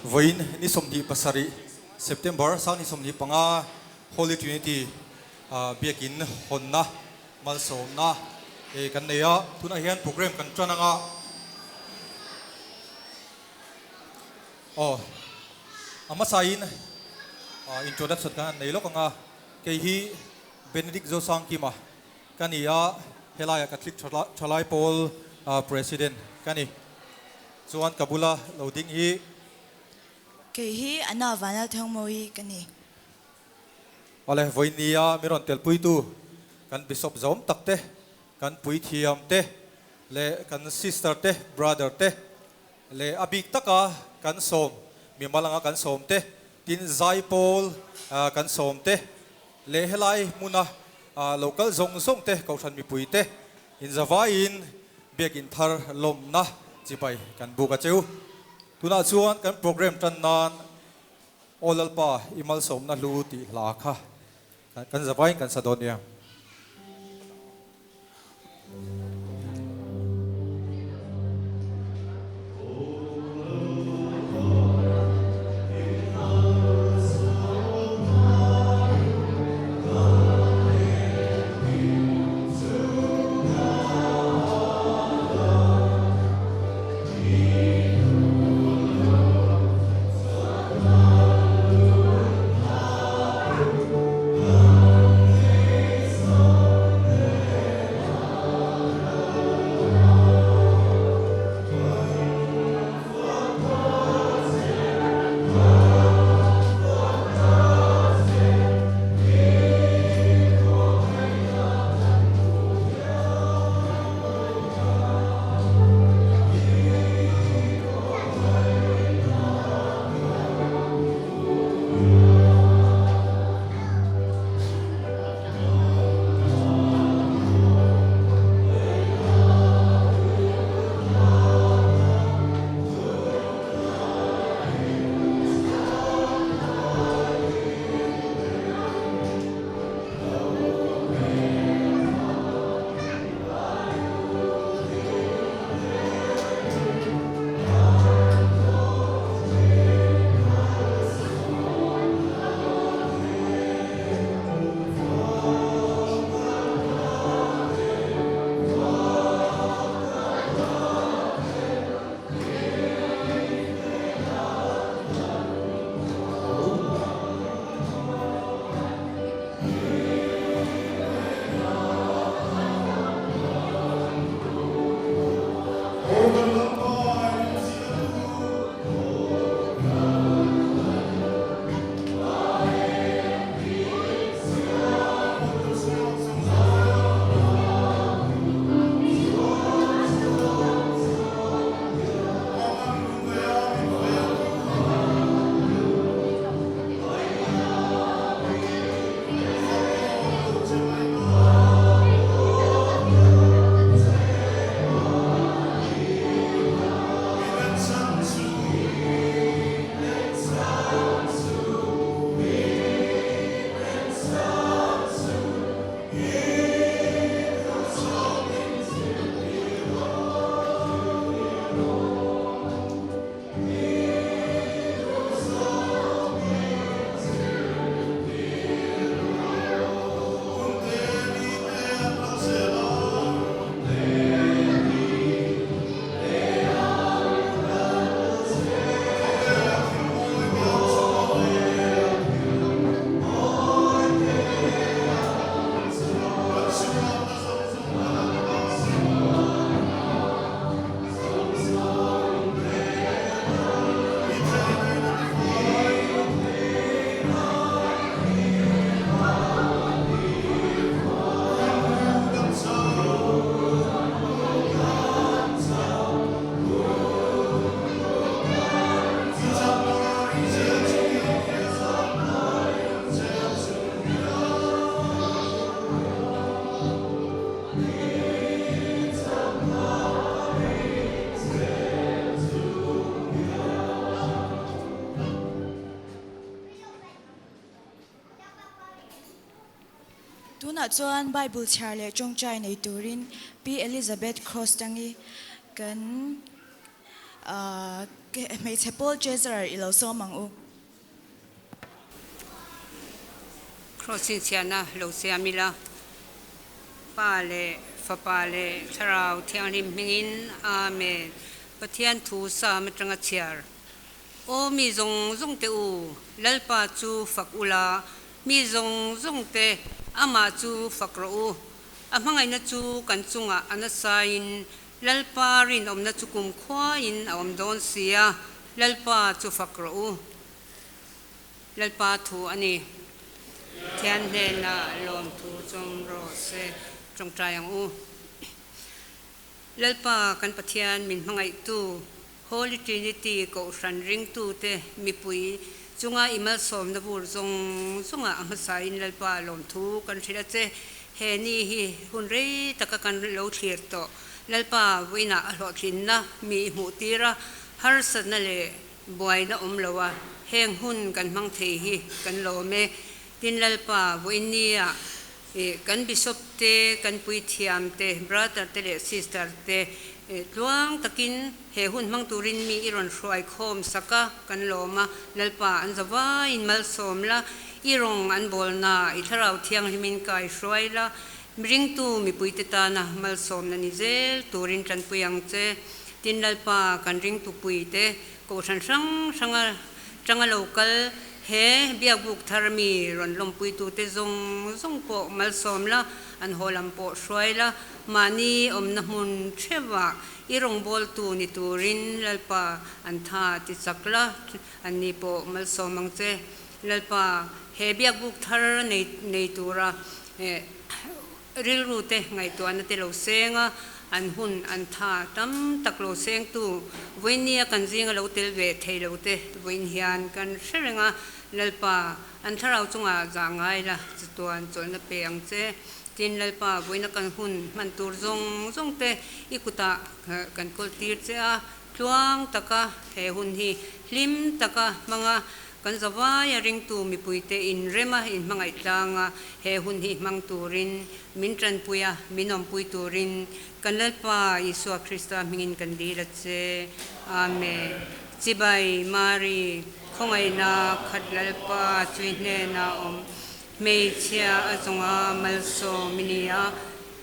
Vawiin ni 27 September sang ni 25 Holy Trinity Biakin hawnna malsawmna kan nei a, tunah hian program kan tan anga aw a hmasain introduction kan han nei lawk anga kei hi Benedict Zosangkima Ka ni a, helaiah Catholic Thalai Pawl President ka ni. Chuan ka bula lo ding hi. Kei hi Anna Vanlalthangmawi ka ni. Awle, vawinia mi rawn telpuitu kan Bishop zawm tak te, kan puithiam te leh kan sister te, brother te leh a bik taka kan sawm, mimal anga kan sawm te, tin zaipawl kan sawm te leh helai hmuna Lo kal zawng zawng te, Kohhran mipui te, inzavaiin Biakinn thar lawmna chibai kan buk a cheu. Tunah chuan kan program tan nan Aw Lalpa i malsawmna hlu tih hla kha kan zavaiin kan sa dawn nia. Tunah chuan Bible chhiar leh tawngtai nei turin Pi Elizabeth Cross tangi kan. Hmeichhe Paul Treasurer i lo sawm ang u. Cross chhinchhiahna lo siam ila, Pa leh Fapa leh Thlarau Thianghlim hmingin, Amen. Pathian thu Sam atanga chhiar. Aw mi zawng zawng te u, Lalpa chu fak ula, mi zawng zawng te amah chu fak rawh u. A hmangaihna chu kan chungah a nasain Lalpa rinawmna chu kumkhuain a awm dawn si a, Lalpa chu fak rawh u. Lalpa thu a ni. Thian hnenah lawmthu chawm rawh se, tawngtai ang u. Lalpa kan Pathian min hmangaihtu, Holy Trinity Kohhran ringtute mipui chunga i malsawmna vur zawng zawngah a hmasain Lalpa lawmthu kan hrilh a che. He ni hi hun rei taka kan lo thlir tawh. Lalpa vawiinah a hlawhtlinna mi i hmuh tir a, harsatna leh buaina awm lo a, heng hun kan hmang thei hi kan lawm e. Tin Lalpa vawiin nia kan Bishop te, kan puithiam te, brother te leh sister te tluang takin he hun hmang turin mi i rawn hruai khawm sak a, kan lawm a, Lalpa an zavaiin malsawm la, i rawng an bawlna i thlarau thianghlimin kai hruai la, Ringtu mipuite tana malsawmna ni zel turin tanpui ang che. Tin Lalpa kan ringtu puite kohhran hrang hranga tanga lo kal he biakbuk thar mi rawn lawmpuitute zawng zawng pawh malsawm la, an haw lam pawh hruai la, mahni awmna hmun theuhah i rawngbawltu ni turin Lalpa an tha ti chak la, anni pawh malsawm ang che. Lalpa, he biakbuk thar nei tura rilru te ngaihtuahna te lo seng a, an hun an tha tam tak lo sengtu vawinia kan zinga lo tel ve thei lo te vawiin hian kan hre reng a, Lalpa, an thlarau chungah zah ngai la, chatuan chawlhna pe ang che. Tin, Lalpa, vawiina kan hun hman tur zawng zawng te i kutah kan kawl tir che a, tluang taka he hun hi hlim taka hmanga Kan zavaia ringtu mipuite inrema inhmangaih tlanga he hun hi hmang turin min tanpui a, min awmpui turin kan Lalpa Isua Krista hmingin kan dil a che. Amen. Chibai, Mari, khawngaihna khat Lalpa chui hnena awm hmeichhia a zawnga malsawm i ni a,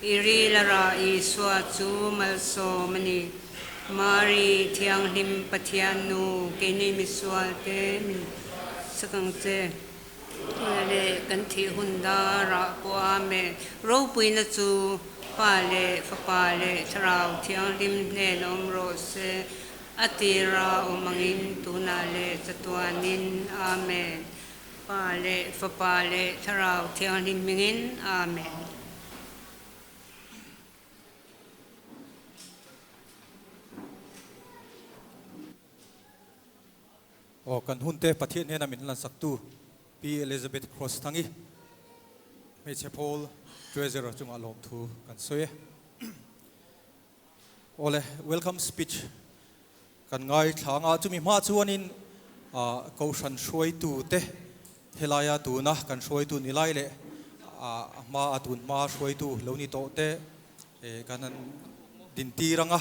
i ril a rah Isua chu malsawm a ni. Mari Thianghlim Pathian Nu, keini misualte min sak ang che. Tuna leh kan thih hun darah pawh Amen. Ropuina chu Pa leh Fapa leh Thlarau Thianghlim hnen awm rawh se, a tira awm angin tunah leh chatuanin Amen. Pa leh Fapa leh Thlarau Thianghlim hmingin Amen. Aw kan hun te Pathian hnena min hlansak tu Pi Elizabeth Cross Thangi hmeichhe pawl Treasurer chungah lawmthu kan sawi e. Awle welcome speech kan ngaithla anga chumi hma chuanin Kohhran hruaitu te helaia tuna kan hruaitu ni lai leh a hma a tun hma hruaitu lo ni tawh te kan han dintir anga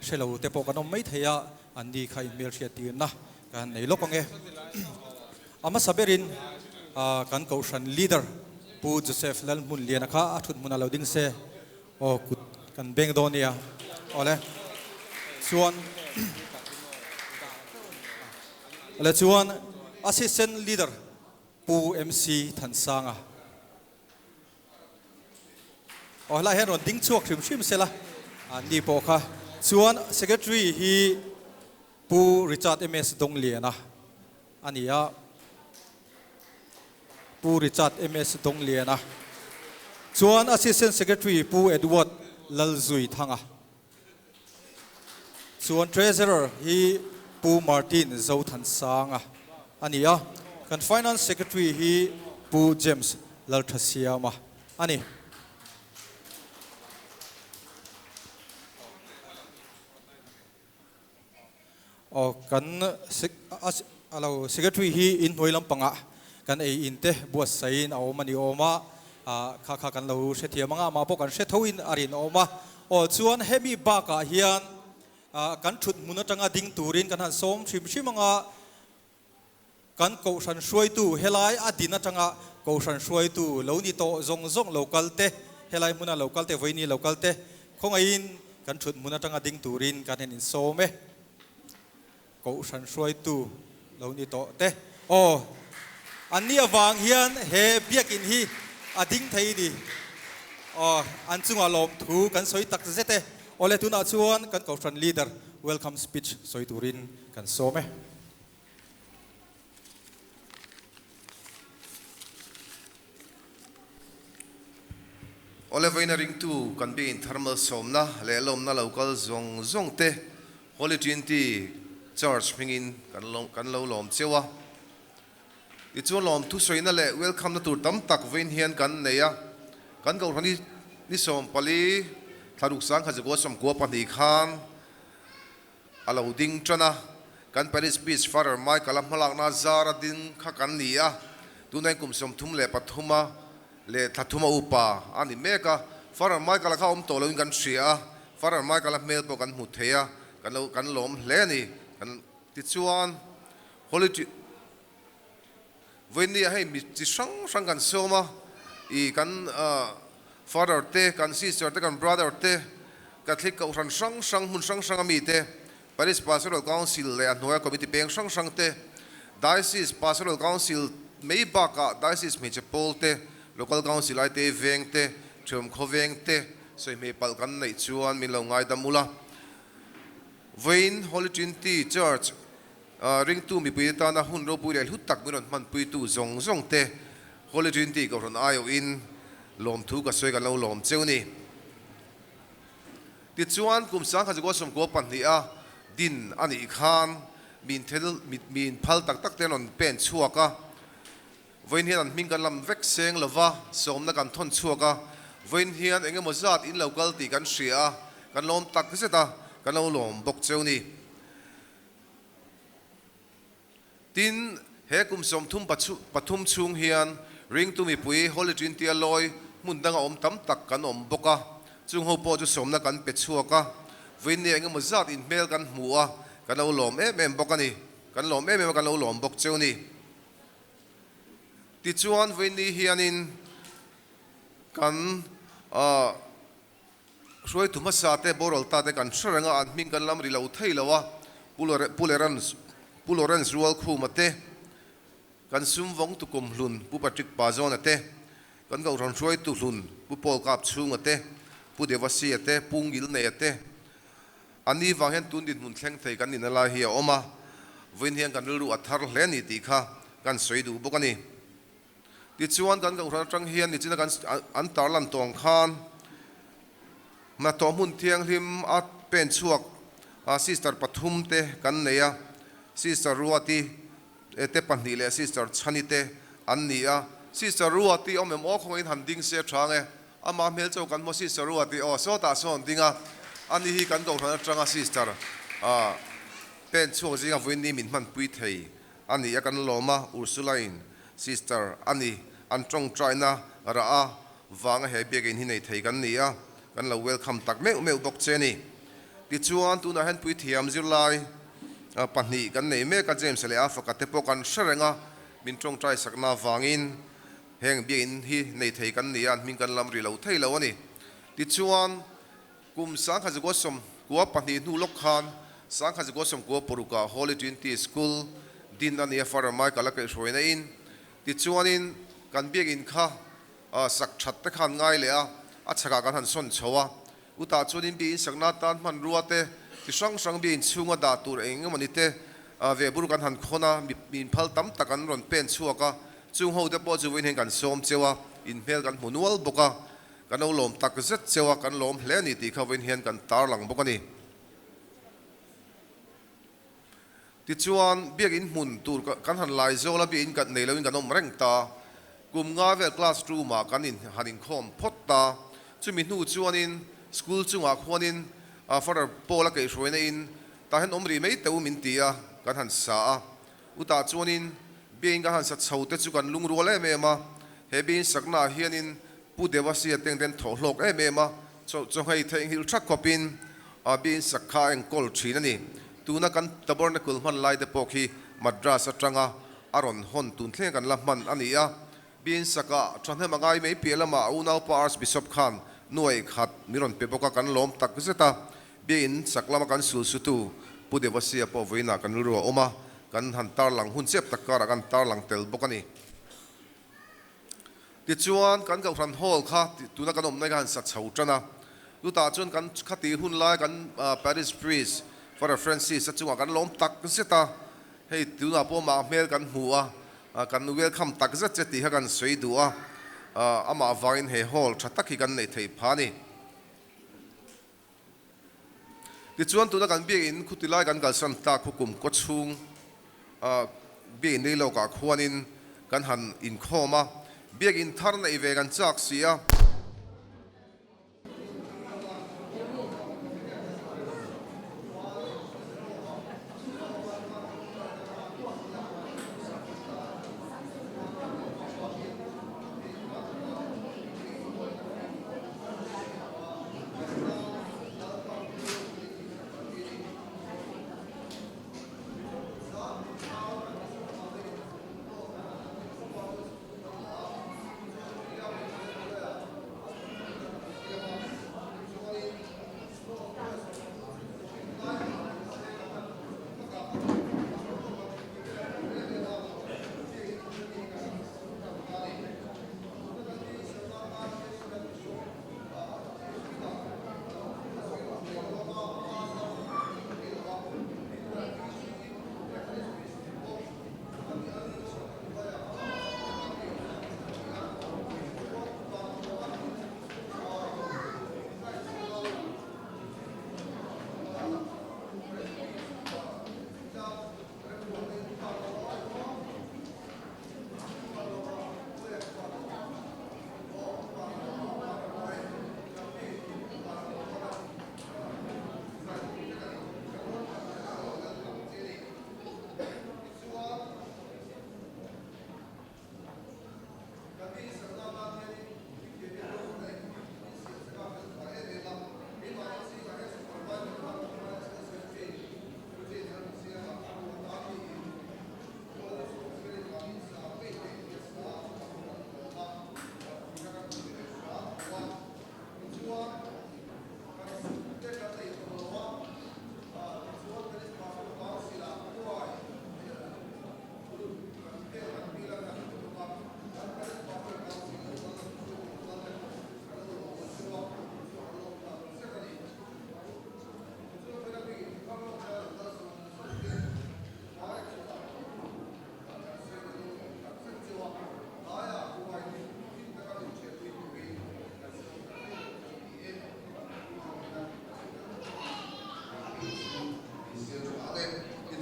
hrelo te pawh kan awm mai thei a, an ni kha inhmelhriat tirna kan han nei lawk ang e. A hmasa berin kan Kohhran leader Pu Joseph Lalhmunliana kha a thut hmunah lo ding se. Aw kut kan beng dawn nia. Awle chuan Awle chuan Assistant Leader Pu MC Thansanga. Aw helai hian rawn ding chhuak hrim hrim sela an ni pawh kha. Chuan Secretary hi Pu Richard MS Dongliana a ni a. Pu Richard MS Dongliana chuan Assistant Secretary Pu Edward Lalzuithanga chuan Treasurer hi Pu Martin Zothansanga a ni a, kan Finance Secretary hi Pu James Lalthasiama a ni. Aw kan a lo secretary hi in hnuai lampangah kan ei in te buatsaih in a awm a ni awm a, kha kha kan lo hrethiam anga amah pawh kan hre tho in a rinawm a. Aw chuan hemi bakah hian. Kan thut hmun atanga ding turin kan han sawm hrim hrim anga kan kohhran hruaitu helai a din atanga kohhran hruaitu lo ni tawh zawng zawng lo kal te, helai hmuna lo kal te, vawiini lo kal te khawngaihin kan thut hmun atanga ding turin kan han insawm e. Kohhran hruaitu lo ni tawh te. Aw, an ni avang hian he biakin hi a ding thei ni. Aw, an chungah lawmthu kan sawi tak zet e. Awle, tunah chuan kan Kohhran Leader welcome speech sawi turin kan sawm e. Awle, vawiina ringtu kan biakin thar malsawmna leh lawmna lo kal zawng zawng te Holy Trinity Church hmingin kan lo kan lo lawm cheu a. Tichuan lawm thusawiina leh welcome na tur tam tak vawiin hian kan nei a. Kan Kohhran hi ni 14 thlaruk 1992 khan a lo ding tan a. Kan Parish Priest Father Michael-a hmalakna zara ding kha kan ni a. Tunah hian kum 33 a leh thla thuma upa a ni mek a, Father Michael-a kha awm tawh loin kan hria a, Father Michael-a hmel pawh kan hmu thei a, kan lo kan lawm hle a ni. Kan tichuan Holy Tri Vawinia hei mi chi hrang hrang kan sawm a, i kan Father te, kan Sister te, kan Brother te, Catholic kohhran hrang hrang hmun hrang hranga mi te, Parish Pastoral Council leh a hnuaia committee peng hrang hrang te, Diocese Pastoral Council mai bakah Diocese hmeichhe pawl te, Local Council aite veng te, Ṭhiawm khawveng te sawihmeh palh kan neih chuan min lo ngaidam ula. Vawiin Holy Trinity Church ringtu mipui te tana hun ropui leh hlu tak min rawn hmanpuitu zawng zawng te Holy Trinity Kohhran aiawhin lawmthu ka sawi kan lo lawm cheu ni. Tichuan, kum 1992 a din a nih khan min thil min phal tak tak te an rawn pen chhuak a, vawiin hian an hming kan lam vek seng lo va, sawmna kan thawn chhuak a, vawiin hian eng emaw zat in lo kal tih kan hria a, kan lawm tak zet a, kan lo lawm bawk cheu ni. Tin, he kum 33 chhung hian ringtu mipui Holy Trinity a lawi hmun danga awm tam tak kan awm bawk a, chung ho pawh chu sawmna kan pe chhuak a, vawiin eng emaw zat inhmel kan hmu a, kan lo lawm em em bawk a ni. Kan lawm em em a, kan lo lawm bawk cheu ni. Tichuan, vawiin ni hianin kan Hruaitu hmasa te, boral ta te kan hre reng a, an hming kan lam ri lo thei lo a, Pu Pu Lawrence Rualkhuma te, kan sum vawng tukum hlun Pu Patrick Pazawna te, kan Kohhran hruaitu hlun Pu Paul Kapchhunga te, Pu Devasia te, Pu Ngilneia te, an ni vang hian tun dinhmun thleng thei kan nihna lai hi a awm a, vawiin hian kan rilru a thar hle a ni tih kha kan sawi duh bawk a ni. Tichuan kan Kohhran atang hian nichina kan an tarlan tawh ang khan hnathawh hmun thianghlim a pen chhuak sister pathum te kan nei a, Sister Ruati te pahnih leh Sister Chhani te an ni a. Sister Ruati awm em aw khawngaihin han ding se tha ang e, amah hmel chauh kan hmu a Sister Ruati aw sawtah sawn ding a, ani hi kan Kohhran atanga sister pen chhuak zinga vawiin min hmanpui thei A ni a kan lawm a, Ursula-in sister a ni, an tawngtaina rah a vanga he biakinn hi nei thei kan ni a, kan lo welcome tak meuh meuh bawk che a ni. Tichuan tunah hian puithiam zirlai pahnih kan nei mek a, James leh Afaka te pawh kan hre reng a, min tawngtai sakna avangin heng biakinn hi nei thei kan ni a, an hming kan lam ri lo thei lo a ni. Tichuan. Kum 1992 hnu lawk khan 1996 ah Holy Trinity School din a ni a, Father Michael a kaihhruaina in. Tichuanin kan biakinn kha sak that te khan ngai leh a, a chhakah kan han sawn chho a. Utah chuanin biakinn sakna atan hmanrua te chi hrang hrang biakinn chhunga dah tur eng emaw ni te vehbur kan han khawn a, mi inphal tam tak an rawn pen chhuak a. Chung ho te pawh chu vawiin hian kan sawm cheu a, inhmel kan hmu nual bawk a. Kan lo lawm tak zet cheu a, kan lawm hle a ni tih kha vawiin hian kan tarlang bawk a ni. Tichuan, biakinn hmun tur kan han lai zawl a, biakinn kan nei loin kan awm reng ta. Kum nga vel class room ah kan in han inkhawm phawt ta. Chumi hnu chuanin school chungah khuanin Father Paul a keihhruaina in tah hian awm rih mai teh u min ti a, kan han sa a. Utah chuanin biakinn kan han sa chho te chu kan lungrual em em a, he biakinn saknaah hianin Pu Devasia teng ten thawh hlawk em em a, chaw chaw nghei theihnghilh thak khawpin a biain sak kha a enkawl thin a ni. Tuna kan Tabernacle hman lai te pawh khi Madras atanga a rawn hawn tun thleng kan la hman a ni a. Biain saka thahnem a ngai mai piah lamah a unaupa Archbishop khan nuai khat mi rawn pe bawk a, kan lawm tak zet a. Biain sak lama kan sul sutu Pu Devasia pawh vawiinah kan rilru a awm a, kan han tarlang hun chep tak karah kan tarlang tel bawk a ni. Tichuan, kan Kohhran Hall kha tuna kan awmna hi ka han sa chho tan a. Chutah chuan kan khati hun lai kan Parish Priest Father Francis a chungah kan lawm tak zet a, hei tunah pawh amah hmel kan hmu a, kan welcome tak zet che tih kha kan sawi duh a, amah vangin he hall tha tak hi kan neih theih phah a ni. Tichuan tuna kan biakinn khuti lai kan kalsan tak khu kum kaw chhung biakinn lei lawkah khuanin kan han inkhawm a, biakinn thar neih ve kan chak si a.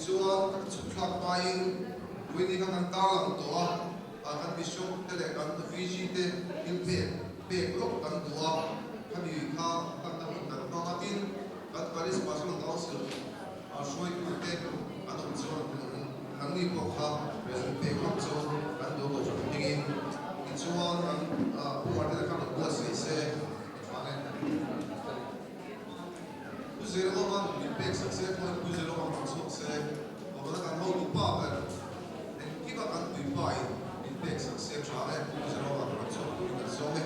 Tichuan, kan chhuk thlak hmain Winnie kha kan tarlang tawh a, kan Bishop te leh kan VG te thil pek pek lawk kan duh a, khami kha kan ta hun kan hmang a, tin kan Parish Pastoral Council hruaitute an awm chuan nangni pawh kha present pek lawk chu kan duh lo hran hmingin tichuan kan Pu Martina kha rawn buatsaih se tha e. Pu Zirlawma min pek sak se pawhin Pu Zirlawma rawn chhuak se Kawmana kan hotu pa ber engkima kan tuipa in min pek sak se tha e Pu Zirlawma rawn chhuak turin kan zawng e.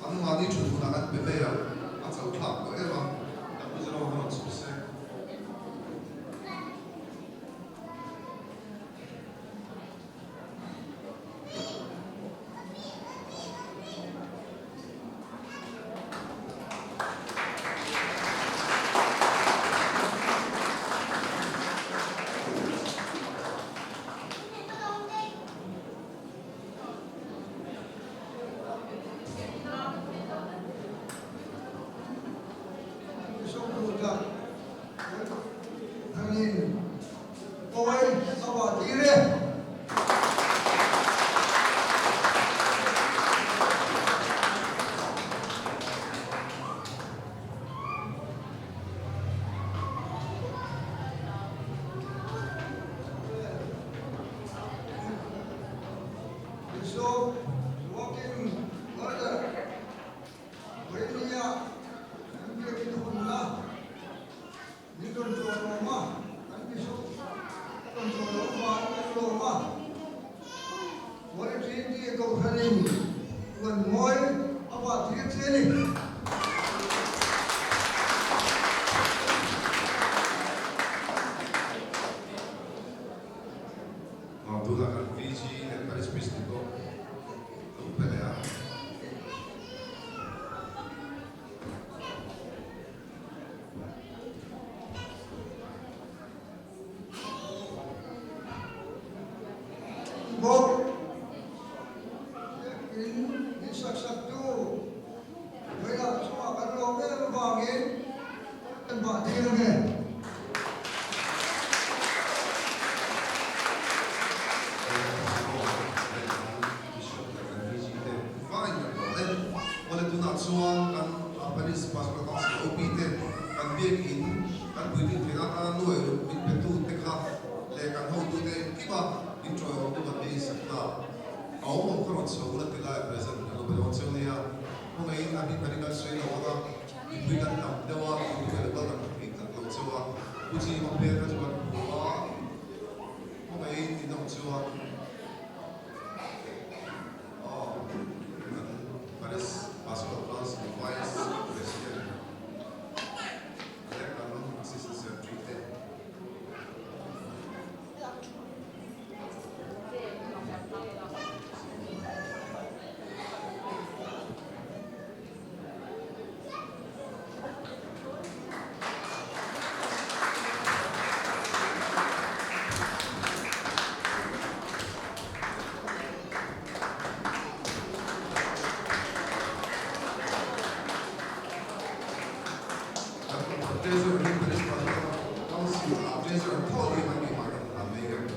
An mahni thut hunah kan pe mai a, a chau thlak tawh em a, kan pu Zirlawma rawn chhuak se. a ni. Tunah kan VG leh Parish Priest ni pawh lo pe leh a. Bawk in min sak saktu Vawilah chungah kan lawm em avangin kan bah thei ang e. Awle tunah chuan kan Paris Pastoral Council OP te kan biakin kan puitling theihna atana nuai ruk min petu te kha leh kan hotute engkim a min tawiawmtu kan beisak ta a awm awm kha rawn chho la ti lai present kan lo pe dawn cheu nia. Khawngaihin a hming kan sawi lo ang a, mipui kan tam deuh a, tutu leh local kan hmu tak lo cheu a, Pu Chima hmel kha chu kan hmu a, khawngaihin in awm cheu a, aw kan Paris Pastoral Council Vice President leh kan Assistant Secretary te. Treasurer hi Paris Pastoral Council ah Treasurer tho ni mai keimah hian an nei reng.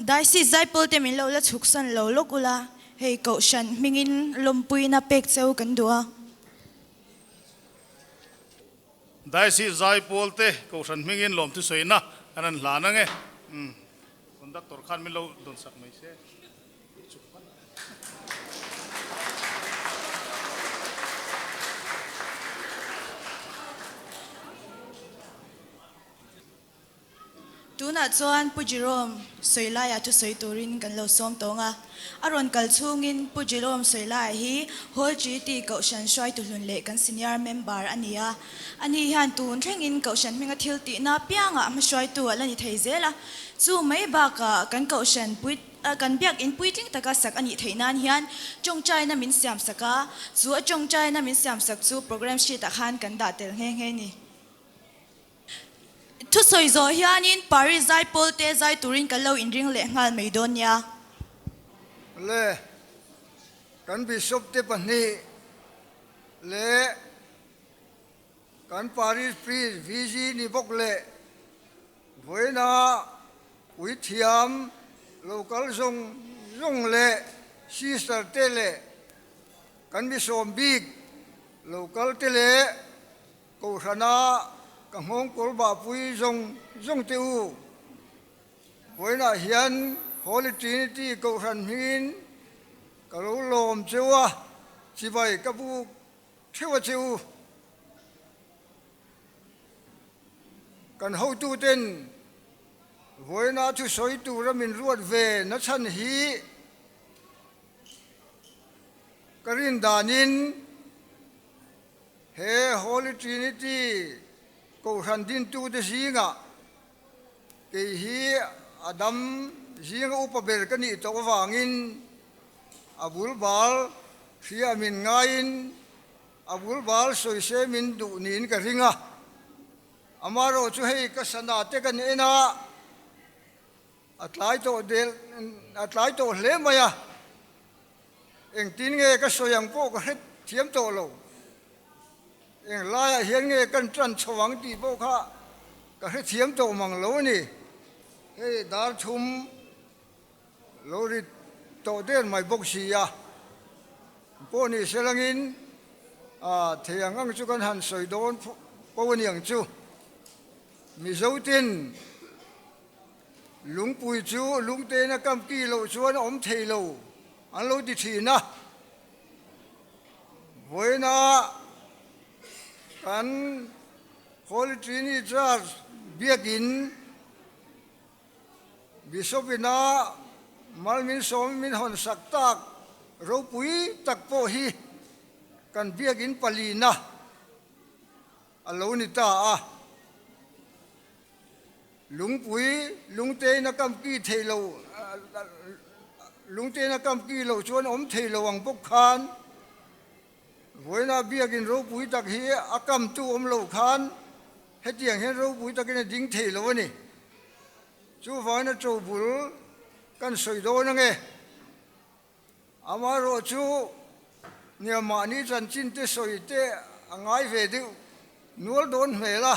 Diocese Zaipawl te min lo la chhuksan lo lawk ula, hei Kohhran hmingin lawmpuina pek cheu kan duh a. Diocese Zaipawl te Kohhran hmingin lawmthu sawina kan han hlan ange. Conductor khan min lo dawnsak mai se. Tunah chuan Pu Jerome Sawilaia thusawi turin kan lo sawm tawng a. A rawn kal chhungin Pu Jerome Sawilaia hi Hall Treaty Kohhran hruaitu hlun leh kan senior member a ni a. Ani hian tun thlengin Kohhran hminga thil tihna piangah hmahruaitu a la ni thei zel a. Chu mai bakah kan Kohhran pui kan biakinn puitling taka sak a nih theih nan hian tawngtaina min siam sak a. Chu a tawngtaina min siam sak chu program sheet ah khan kan dah tel nghe nghe a ni. Thusawi zawh hianin Paris zaipawl te zai turin kan lo inring leh nghal mai dawn nia. Le, kan Bishop te pahnih leh kan Parish Priest VG ni bawk leh vawiina puithiam local zawng zawng leh Sister te leh kan misawm bik local te leh Kohhrana ka nghawngkawl bahpui zawng zawng te u. Vawiinah hian Holy Trinity Kohhran hmingin ka lo lawm che u a, chibai ka buk theuh a che u. Kan hotuten vawiina thusawi tura min ruat ve nachhan hi ka rin danin, He Holy Trinity Kohhran dintute zingah kei hi a dam zinga upa ber ka nih tawh avangin a bul bal hria min ngaiin a bul bal sawise min duh niin ka ring a. Amaherawh chu hei ka sana te kan en a, a tlai tawh del a tlai tawh hle mai a. Engtin nge ka sawi ang pawh ka hre thiam tawh lo. Eng laiah hian nge kan ṭan chho ang tih pawh kha ka hre thiam tawh mang lo a ni. Hei dar thum lo ri tawh der mai bawk si a, pawh ni se langin thei ang ang chu kan han sawi dawn pawh a ni ang chu. Mizotin. Lungpui chu lungtein a kam ki loh chuan a awm thei lo an lo ti thin a. Vawiina kan Holy Trinity Church biakin Bishop ina mal min sawm min hawn sak tak ropui tak pawh hi kan biakin palina a lo ni ta a. Lungpui lungtein a kam ki thei lo, lungtein a kam ki loh chuan awm thei lo ang bawk khan vawiina biakin ropui tak hi a kamtu awm lo khan hetiang hian ropui takin a ding thei lo a ni. Chuvangin a tobul kan sawi dawn ange. Amaherawh chu nia mahni chanchin te sawi te a ngai ve deuh nual dawn hmel a,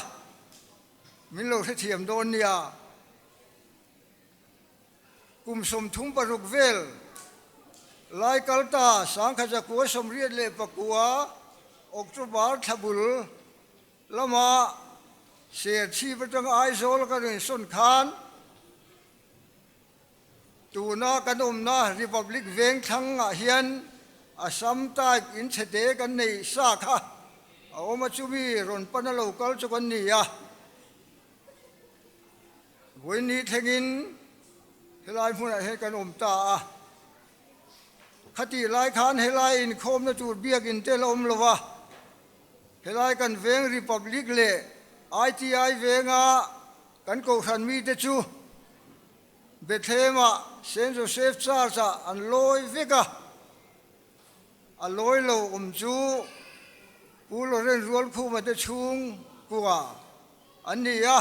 min lo hrethiam dawn nia. Kum 36 vel lai kal ta 1989 October thla bul lama Serchhip atanga Aizawl ka rawn sawn khan, Tuna kan awmna Republic Vengthlang ah hian Assam type in chhete kan neih sa kha a awm a, chumi rawn pana lo kal chu kan ni a. Vawiin thlengin helai hmunah hian kan awm ta a. Khatih lai khan helai inkhawmna tur biakin te la awm lo va, helai kan veng Republic leh ITI venga kan kohhran mite chu Bethlehem-ah Saint Joseph Church-ah an lawi vek a, a lawi lo awm chu Pu Lawren Rualkhuma te chhung kua an ni a,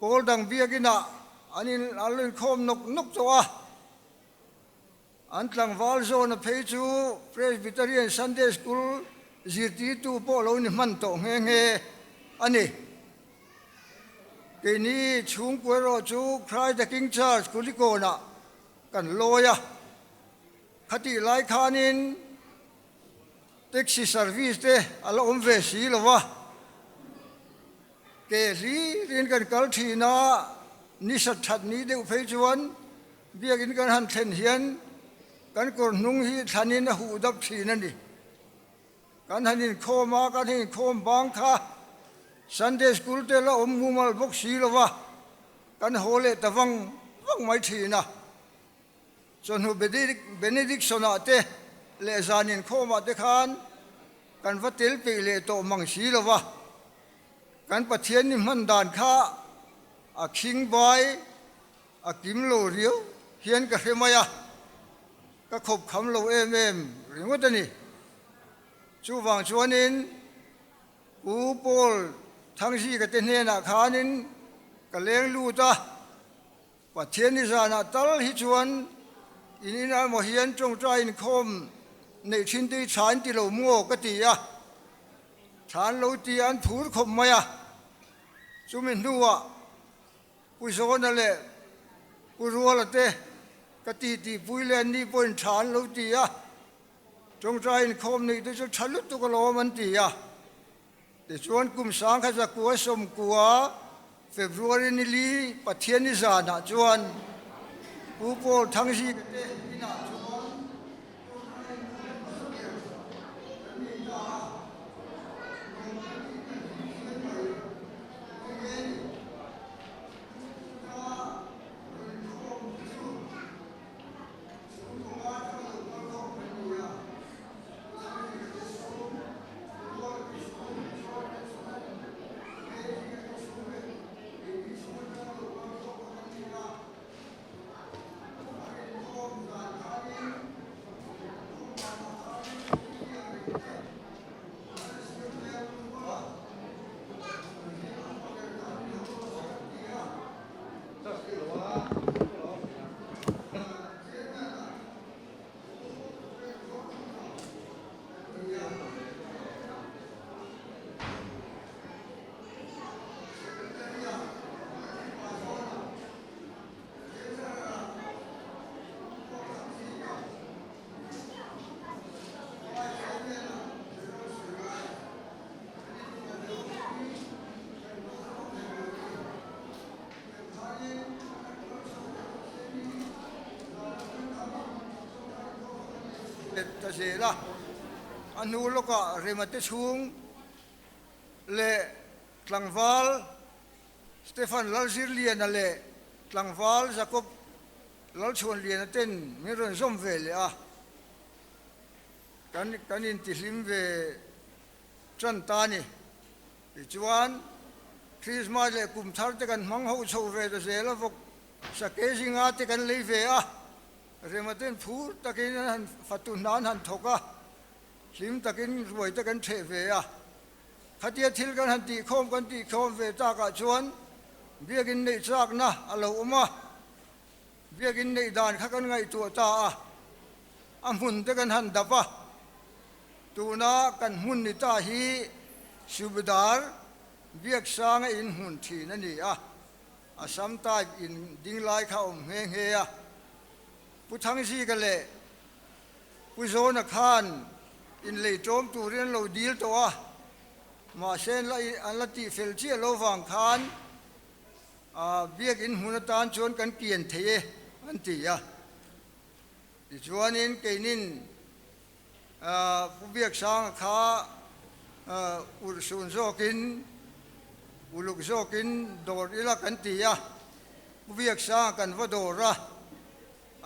pawl dang biakinah an in an lo inkhawm nawk nawk tawh a, an tlangval zawna phei chu Presbyterian Sunday School zirtirtu pawh lo ni hman tawh nghe nghe a ni. Keini chhungkua erawh chu Christ the King Church Kulikawnah kan lawi a, khatih lai khanin taxi service te a la awm ve si lo va, ke hlirin kan kal thin a, ni sat that ni deuh phei chuan biakin kan han thlen hian kan kawr hnung hi thlanin a huh dap thin a ni. Kan han inkhawm a, kan han inkhawm bang kha Sunday School te la awm mumal bawk si lo va, kan haw leh ta vang vang mai thin a. Chawhnu Benediction-ah te leh zan inkhawmah te khan kan va tel peih leh tawh mang si lo va, kan Pathian ni hman dan kha a khing bai a kim lo riau hian ka hre mai a. Ka khawp kham lo em em ringawt a ni. Chuvang chuanin Pu Paul Thangzika te hnenah khanin ka leng lut a, Pathian ni zanah tal hi chuan in inah emaw hian tawngtai inkhawm neih thin te hi tha an ti lo maw ka ti a, tha an lo ti a, an phur khawp mai a. Chumi hnuah Pu Zawna leh Pu Ruala te ka ti tihpui leh anni pawhin tha an lo ti a, tawngtai inkhawm neih te chu tha lutuk alawm an ti a. Tichuan kum sangkha zakua sawmkua February ni li Pathianni zanah chuan Pu Paul Thangzika te inah chuan tawngtai inkhawm hmasa ber kan nei ta a, nuam kan tih kan hlim hian mai. Ta zel a, a hnu lawkah Rema te chhung leh tlangval Stephen Lalzirliana leh tlangval Jacob Lalchhuanliana ten min rawn zawm ve leh a, kan kan intihlim ve tan ta a ni. Tichuan, Krismas leh kum thar te kan hmang ho chho ve ta zel a, vawk sake zinga te kan lei ve a, rema ten phur takin an han fatu hna an han thawk a, hlim takin ruai te kan theh ve a. Khatia thil kan han tihkhawm kan tihkhawm ve takah chuan biakin neih chakna a lo awm a, Biakin neih dan kha kan ngaihtuah ta a, a hmun te kan han dap a. Tuna kan hmun ni ta hi Subedar Biaksanga in hmun thin a ni a, Assam type in ding lai kha a awm nghe nghe a. Pu Thangzika leh Pu Zawna khan inlei ṭawm turin an lo dil tawh a, mahse an la tihfel chiah lo vang khan Biakin hmun atan chuan kan pian thei e an ti a. Tichuanin keinin Pu Biaksanga kha urhsun zawkin, uluk zawkin dawr ila kan ti a. Pu Biaksanga kan va dawr a,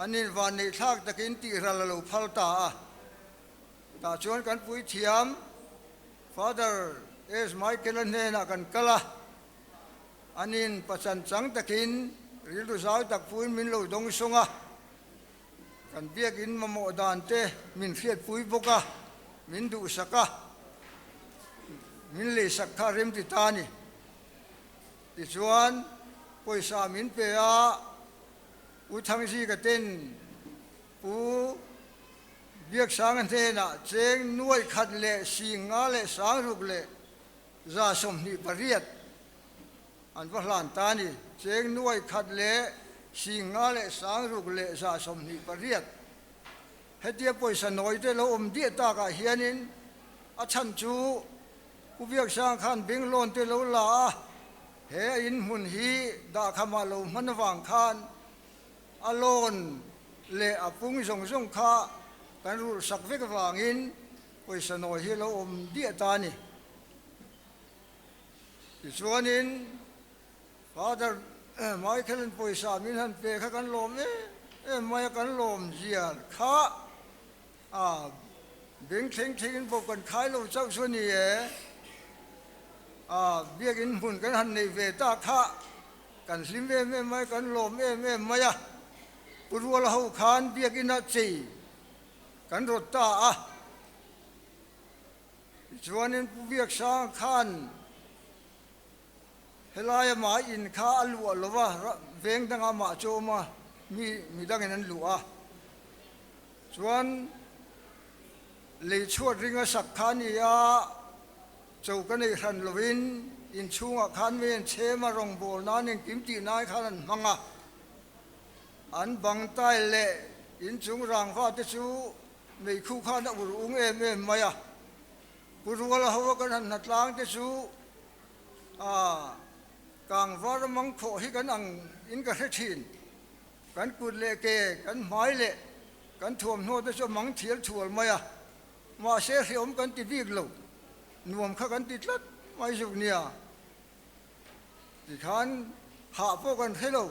an invanneih thlak takin tihral a lo phal ta a. Tah chuan kan puithiam Father S. Michael-a hnenah kan kal a. Anin pachan chang takin rilru zau tak puin min lo dawng sawng a, kan biakin mamawh dan te min hriatpui bawk a, min duhsak a, min leisak kha rem ti ta a ni. Tichuan, pawisa min pe a, U Thangzika ten Pu Biaksanga hnenah cheng nuaih khat leh 58. An va hlan ta a ni. Cheng nuai khat leh 50 leh 6128. Hetia pawisa nawi te lo awm diah takah hianin a chhan chu Pu Biaksang khan bank loan te lo la a, he a inhmun hi dahkhamah lo hman avang khan a loan leh a pung zawng zawng kha kan rulhsak vek avangin pawisa nawi hi lo awm diah ta a ni. Tichuanin Father Michael-in pawisa min han pe kha kan lawm em em mai a, kan lawm zia kha a beng thleng thlengin pawh kan khai lo chauh chu a ni e. A biakin hmun kan han nei ve ta kha kan hlim em em mai, kan lawm em em mai a. Pu Ruala ho khan biakina chei kan rawt ta a. Tichuanin Pu Biaksang khan helai amah in kha a luah lo va, veng dangah amah chu a awm a, mi midangin an luah a. Chuan lei chhuat ringa sak kha a ni a, cho ka nei hran lovin inchhungah khan mi an chhem a, rawngbâwl nan engkim tih nai khan an hmang a. An bang tile leh inchung rangva te chu Meikhu khan a ur ung em em mai a, Pu Ruala ho a kan han hnatlang te chu a kangvar a mang khawh hi kan ang in ka hre thin. Kan kut leh ke, kan hmai leh kan thuamhnaw te chu a mang thial thual mai a, mahse hreawm kan ti bik lo, nuam kha kan ti tlat mai zuk nia. Tikhan hah pawh kan hre lo,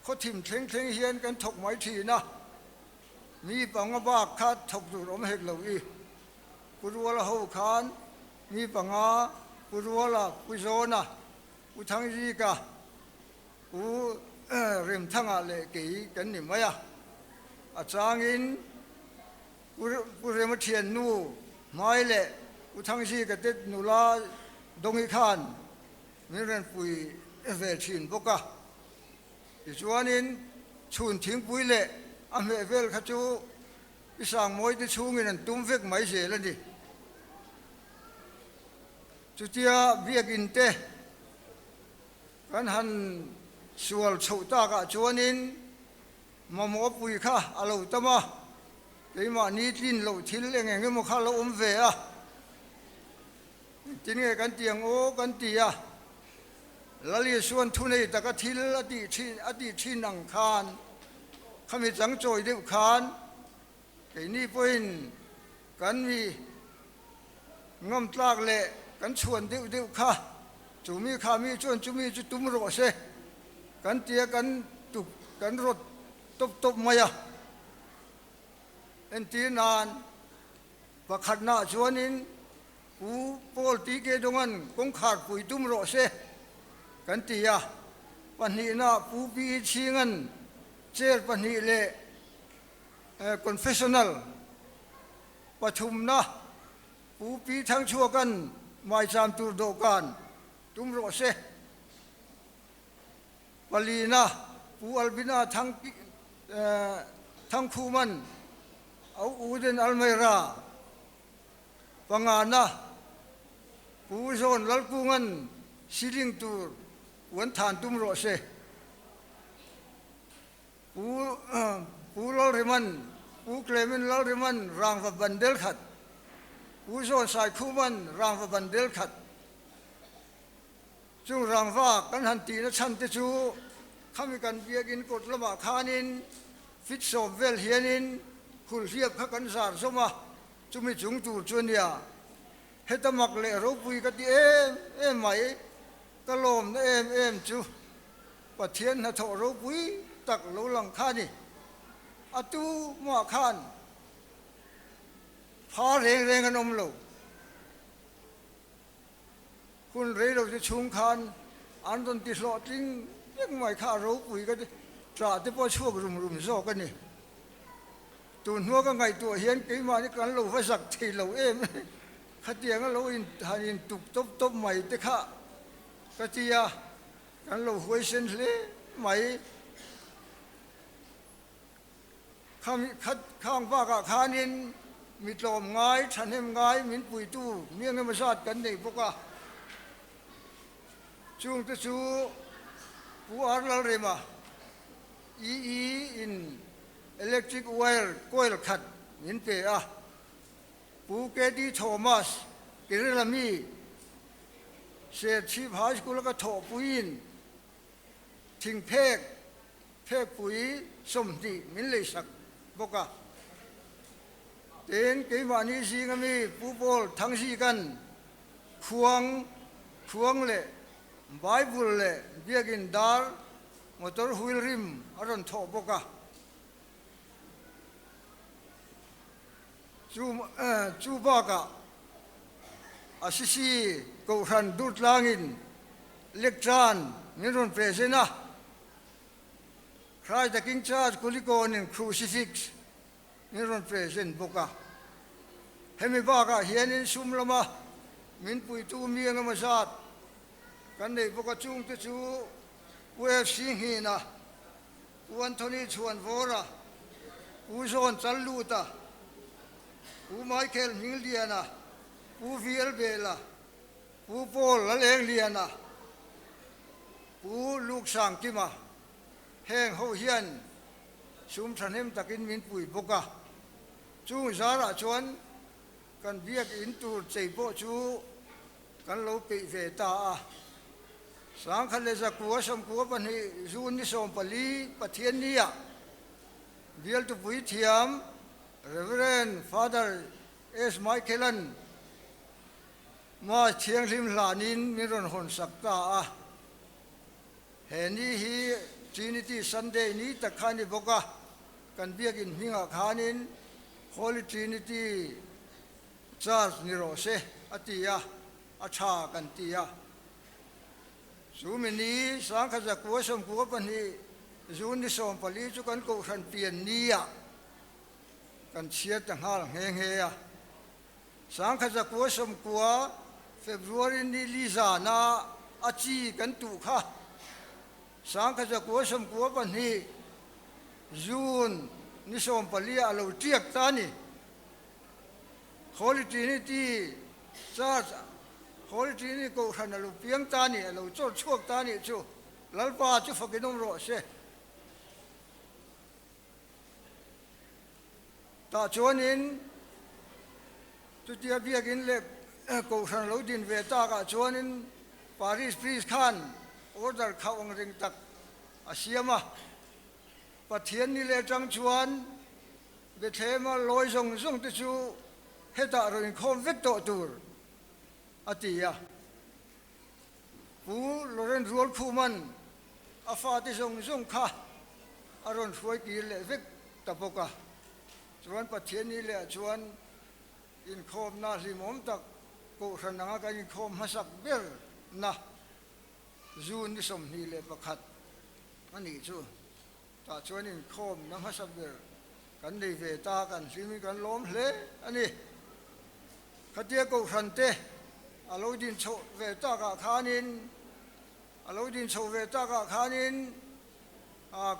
khawthim thleng thleng hian kan thawk mai thin a. Mi panga bak kha thawk tur awm hek lo i. Pu Ruala ho khan mi panga, Pu Ruala, Pu Zawna, Pu Thangzika, Pu Remthanga leh kei kan ni mai a. A changin Pu Rema thiannu Hmai leh Pu Thangzika te nula Dawngi khan min rawn pui ve thin bawk a. Tichuanin chhun thingpui leh a hmeh vel kha chu i sangmawi te chhungin an tum vek mai zel a ni. Chutia biakin te kan han sual chhoh takah chuanin mamawh pui kha a lo tam a, keimahni tlin loh thil eng eng emaw kha a lo awm ve a. Engtin nge kan ti ang aw kan ti a, Lal Isua'n thunei taka thil a tih thin a tih thin ang khan khami chang chawi deuh khan keini pawhin kan mi ngam tlak leh kan chhuan deuh deuh kha chumi kha mi chuan chumi chu tum rawh se kan ti a kan tuk kan rawt tawp tawp mai a. Entir nan pakhatnaah chuanin Pu Paul TK Dongan kawngkhar pui tum rawh se kan ti a, pahnihna Pu PE Chhingan chair pahnih leh confessional pathumna Pu Pi Thangchhuakan maicham tur dawhkan tum rawh se, palina Pu Albina Thangkhuman Au Uden Almeira Pangana, Pu Zawn Lalkunga'n siling tur uan than tum rawh se. Pu Pu Lalriman, Pu Clement Lalriman rangva ban del khat, Pu Zawn Saikhuman rangva ban del khat. Chung rangva kan han tihna chhan te chu khami kan biakin kawt lamah khanin fit sawm vel hianin hulhliap kha kan zar zawm a, chumi chung tur chu a nia. Heta mak leh ropui ka ti em em mai, ka lawmna em em chu Pathian hnathawh ropui tak lo lang kha a ni. A tu mah khan pha reng reng an awm lo. Hun rei lo te chhung khan an rawn ti hlawhtling vek mai kha a ropui ka ti, ṭah te pawh a chhuak rum rum zawk a ni. Tun hnua ka ngaihtuah hian keimahni kan lo va zak thei lo em khatianga lo in han in tuk tawp tawp mai te kha ka ti a, kan lo huaisen hle mai. Khami khat khang bakah khanin mi tlawm ngai, thahnem ngai min puitu mi engemaw zat kan nei bawk a. Chungte chu Pu Ar Lalrema, EE in electric wire coil khat min pe a, Pu KD Thomas, Kerala mi, Serchhip High School a ka thawhpuiin thingphek phekpui 20 min leisak bawk a. Tin, keimahni zinga mi Pu Paul Thangzikan khuang, khuang leh Bible leh Biakin dar motor wheel rim a rawn thawh bawk a. Chu chu bakah Assisi Kohhran Durtlangin lectern min rawn present a, Christ the King Church Kulikawnin crucifix min rawn present bawk a. Hemi bakah hianin sum lama min puitu mi engemaw zat kan neih bawk a, chungte chu UFC Nghina, Pu Anthony Chhuanvawra, Pu Zawn Challuta, Pu Michael Hmingliana, Pu VL Bela, Pu Paul Lalengliana, Pu Luke Sangkima heng ho hian sum thahnem takin min pui bawk a. Chung zarah chuan kan biak in tur chei pawh chu kan lo peih ve ta a. 1000 leh 900 92 June ni 14 Pathiannia Bialtupui thiam Rev. Father S. Michaelan Mass thianghlim hlanin min rawn hawn sak ta a. He ni hi Trinity Sunday ni tak kha a ni bawk a, kan biakin hmingah khanin Holy Trinity Church ni rawh se a ti a, a tha kan ti a. Chu mi ni 1000 992 June ni 14 chu kan kohhran pian nia kan chhiar ta nghal nghe nghe a. 1090 February ni li zana a chi kan tuh kha 1092 June ni 14 ah a lo tiak ta a ni. Holy Trinity Church, Holy Trinity Kohhran a lo piang ta a ni, a lo chawr chhuak ta a nih chu Lalpa chu fakin awm rawh se. Tah chuanin chutia biakin leh Kohhran lo din ve takah chuanin Parish Priest khan order khauh ang ring tak a siam a. Pathian ni leh atang chuan Bethlehema lawi zawng zawng te chu hetah rawn inkhawm vek tawh tur a ti a. Pu Lawrence Rualkhuman a fate zawng zawng kha a rawn hruai kir leh vek ta bawk a. Chuan Pathian ni leh ah chuan inkhawmna hlimawm tak Kohhran anga kan inkhawm hmasak ber na June ni 21 a nih chu. Tah chuan inkhawmna hmasa ber kan nei ve ta, kan hlimin kan lawm hle a ni. Khatia Kohhran te a lo din chhoh ve takah khanin, a lo din chhoh ve takah khanin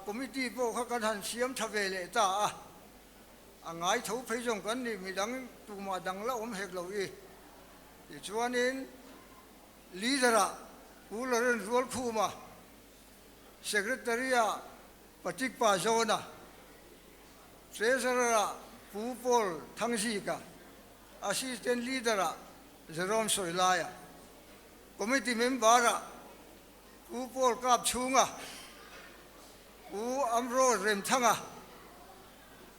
committee pawh kha kan han siam tha ve leh ta a, a ngai tho phei zawng kan nih midang tumah dang la awm hek lo i. Tichuanin leader-ah Pu Lawrence Rualkhuma, Secretary-ah Patrick Pazawna, Treasurer-ah Pu Paul Thangzika, Assistant Leader-ah Jerome Sawilaia, Committee Member-ah Pu Paul Kapchhunga, Pu Ambrose Remthanga,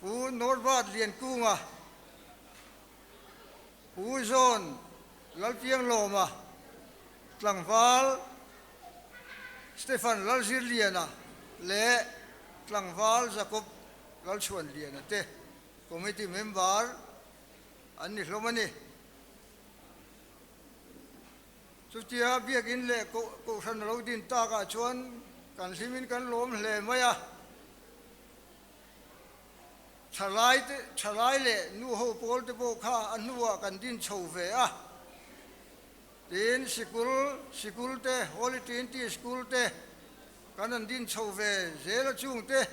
Pu Norbert Liankunga, Pu John Lalpianglawma, Tlangval Stephen Lalzirliana leh Tlangval Jacob Lalchhuanliana te committee member an ni hlawm a ni. Chutia biakin leh Kohhran a lo din takah chuan kan hlimin kan lawm hle mai a. Thalai te, thalai leh nu ho pawl te pawh kha a hnuah kan din chho ve a. Tin, sikul, sikul te, Holy Trinity School te kan han din chho ve zel a chung te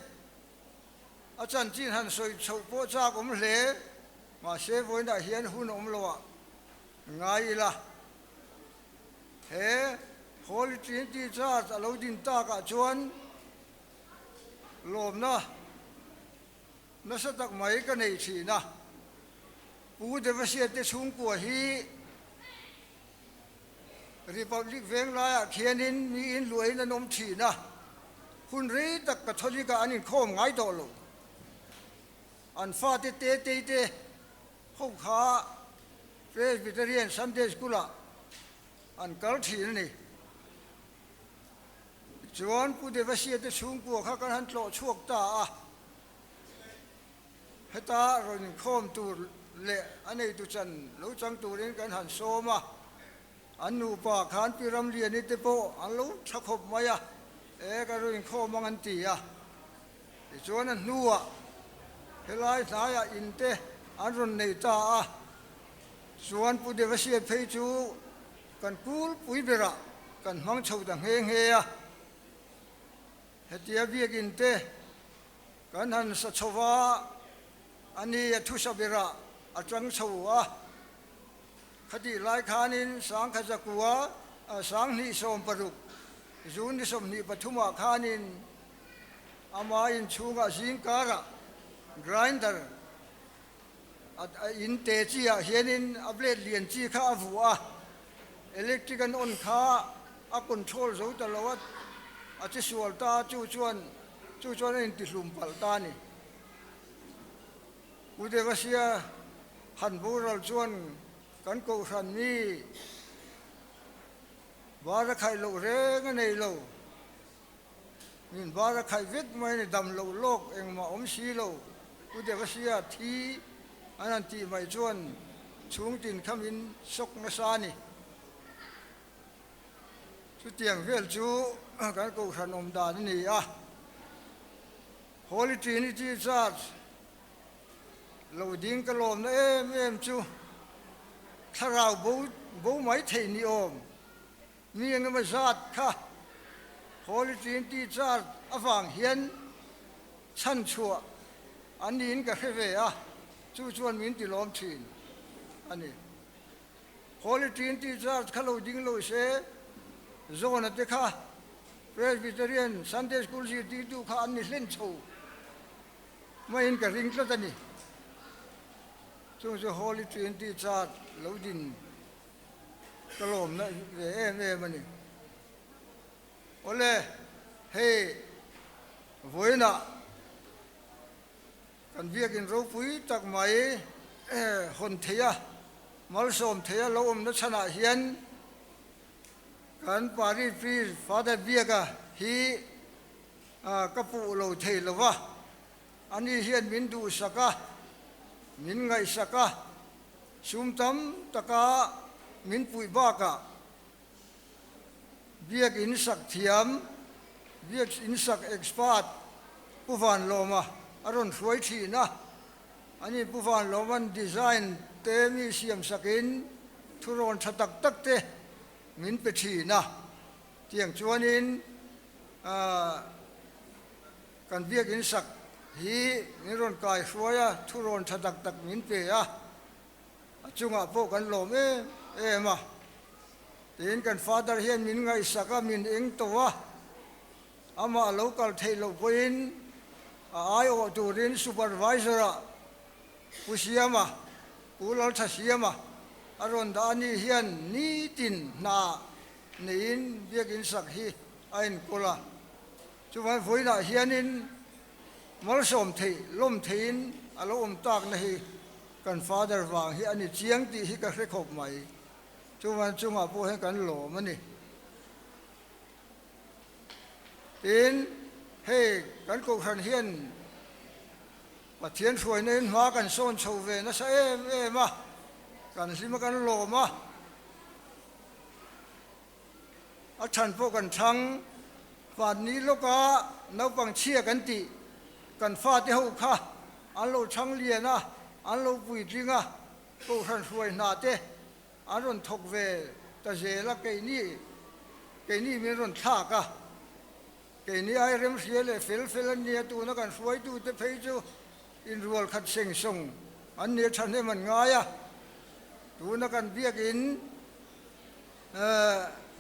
a chanchin han sawi chhoh pawh chak awm hle, mahse vawiinah hian hun awm loah ngai ila. He. Holy Trinity Church a lo din takah chuan lawmna nasa tak mai ka nei thin a. Pu Devasiate chhungkua hi Republic veng laiah khianin miin luahin an awm thin a, hun rei tak Catholic-ah an inkhawm ngai tawh lo. An fate te tei te ho kha Presbyterian Sunday School-ah an kal thin a ni. Tichuan Pu Devasia te chhungkua kha kan han tlawh chhuak ta a, heta rawn inkhawm tur leh a neitu chan lo chang turin kan han sawm a, an nupa khan Pi Ramliani te pawh an lo tha khawp mai a, e ka rawn inkhawm ang an ti a. Tichuan a hnuah helai hnaiah in te an rawn nei ta a, chuan Pu Devasia phei chu kan kulpui berah kan hmang chho ta nghe nghe a. Hetia biakin te kan han sa chho va, a ni a thusa berah a tang chho a. Khatih lai khanin Sangkha Zakua 2016 June ni 23 ah khanin ama inchhungah zingkarah grinder a in te chi ah hianin a blade lian chi kha a vuah a, electric an on kha a control zo ta lo a, a che sual ta a, chu chuan chu chuan a intihlum palh ta a ni. Pu Devasia han boral chuan kan kohhran mi bar a khaih loh reng a nei lo. Min bar a khaih vek mai a ni, dam loh lawk engmah awm si lo. Pu Devasia thi an han tih mai chuan chhungtin kha min sawk nasa a ni. Chutiang vel chu kan kohhran awm dan a ni a. Holy Trinity Church lo ding ka lawmna em em chu thlarau bo bo mai thei ni awm mi eng emaw zat kha Holy Trinity Church avang hian chhan chhuah an niin ka hre ve a, chu chuan min ti lawm thin a ni. Holy Trinity Church kha lo ding lo se, Zona te kha Presbyterian Sunday School zirtirtu kha an ni hlen chho maiin ka ring tlat a ni. Chung chu Holy Trinity Church lo din ka lawmna ve em em a ni. Awle, hei vawiinah Kan biakin ropui tak mai hawn thei a, malsawm thei a lo awmna chhanah hian kan Parish Priest Father Biaka hi ka puh lo thei lo va, ani hian min duhsak a, min ngaihsak a, sum tam taka min puih bakah Biakin sak thiam, Biakin sak expert Pu Vanlawma a rawn hruai thin a, ani Pu Vanlawma'n design te mi siam sakin thurawn tha tak tak te min pe thin a, tiang chuanin kan biakin sak hi min rawn kai hruai a, thurawn tha tak tak min pe a. A chungah pawh kan lawm em em a, tiin kan Father hian min ngaihsak a, min eng tawh a, amah a lo kal theih loh pawhin a aiawh turin Supervisor-ah Pu Siama, Pu Laltha Siama a rawn dah a ni hian nitin hna neiin biakin sak hi a enkawl a, chuvang vawiinah hianin malsawm theih lawm theihin a lo awm takna hi Kan Father vang hi a ni chiang tih hi ka hre khawp mai. Chuvan chungah pawh hian kan lawm a ni. Tin, hei kan kohhran hian Pathian hruaina in hma kan sawn chho ve nasa em em a, kan hlim a kan lawm a, a chhan pawh kan chhang. Vanni lawka naupang chhia kan tih kan fate ho kha an lo chhang lian a, an lo puitling a, kohhran hruai hna te an rawn thawk ve ta zel a, keini keini min rawn thlak a, keini ai remhria leh fel fel an nia, tuna kan hruaitute phei chu inrual khat seng sawng an nia thahnem an ngai a, tuna kan biakin.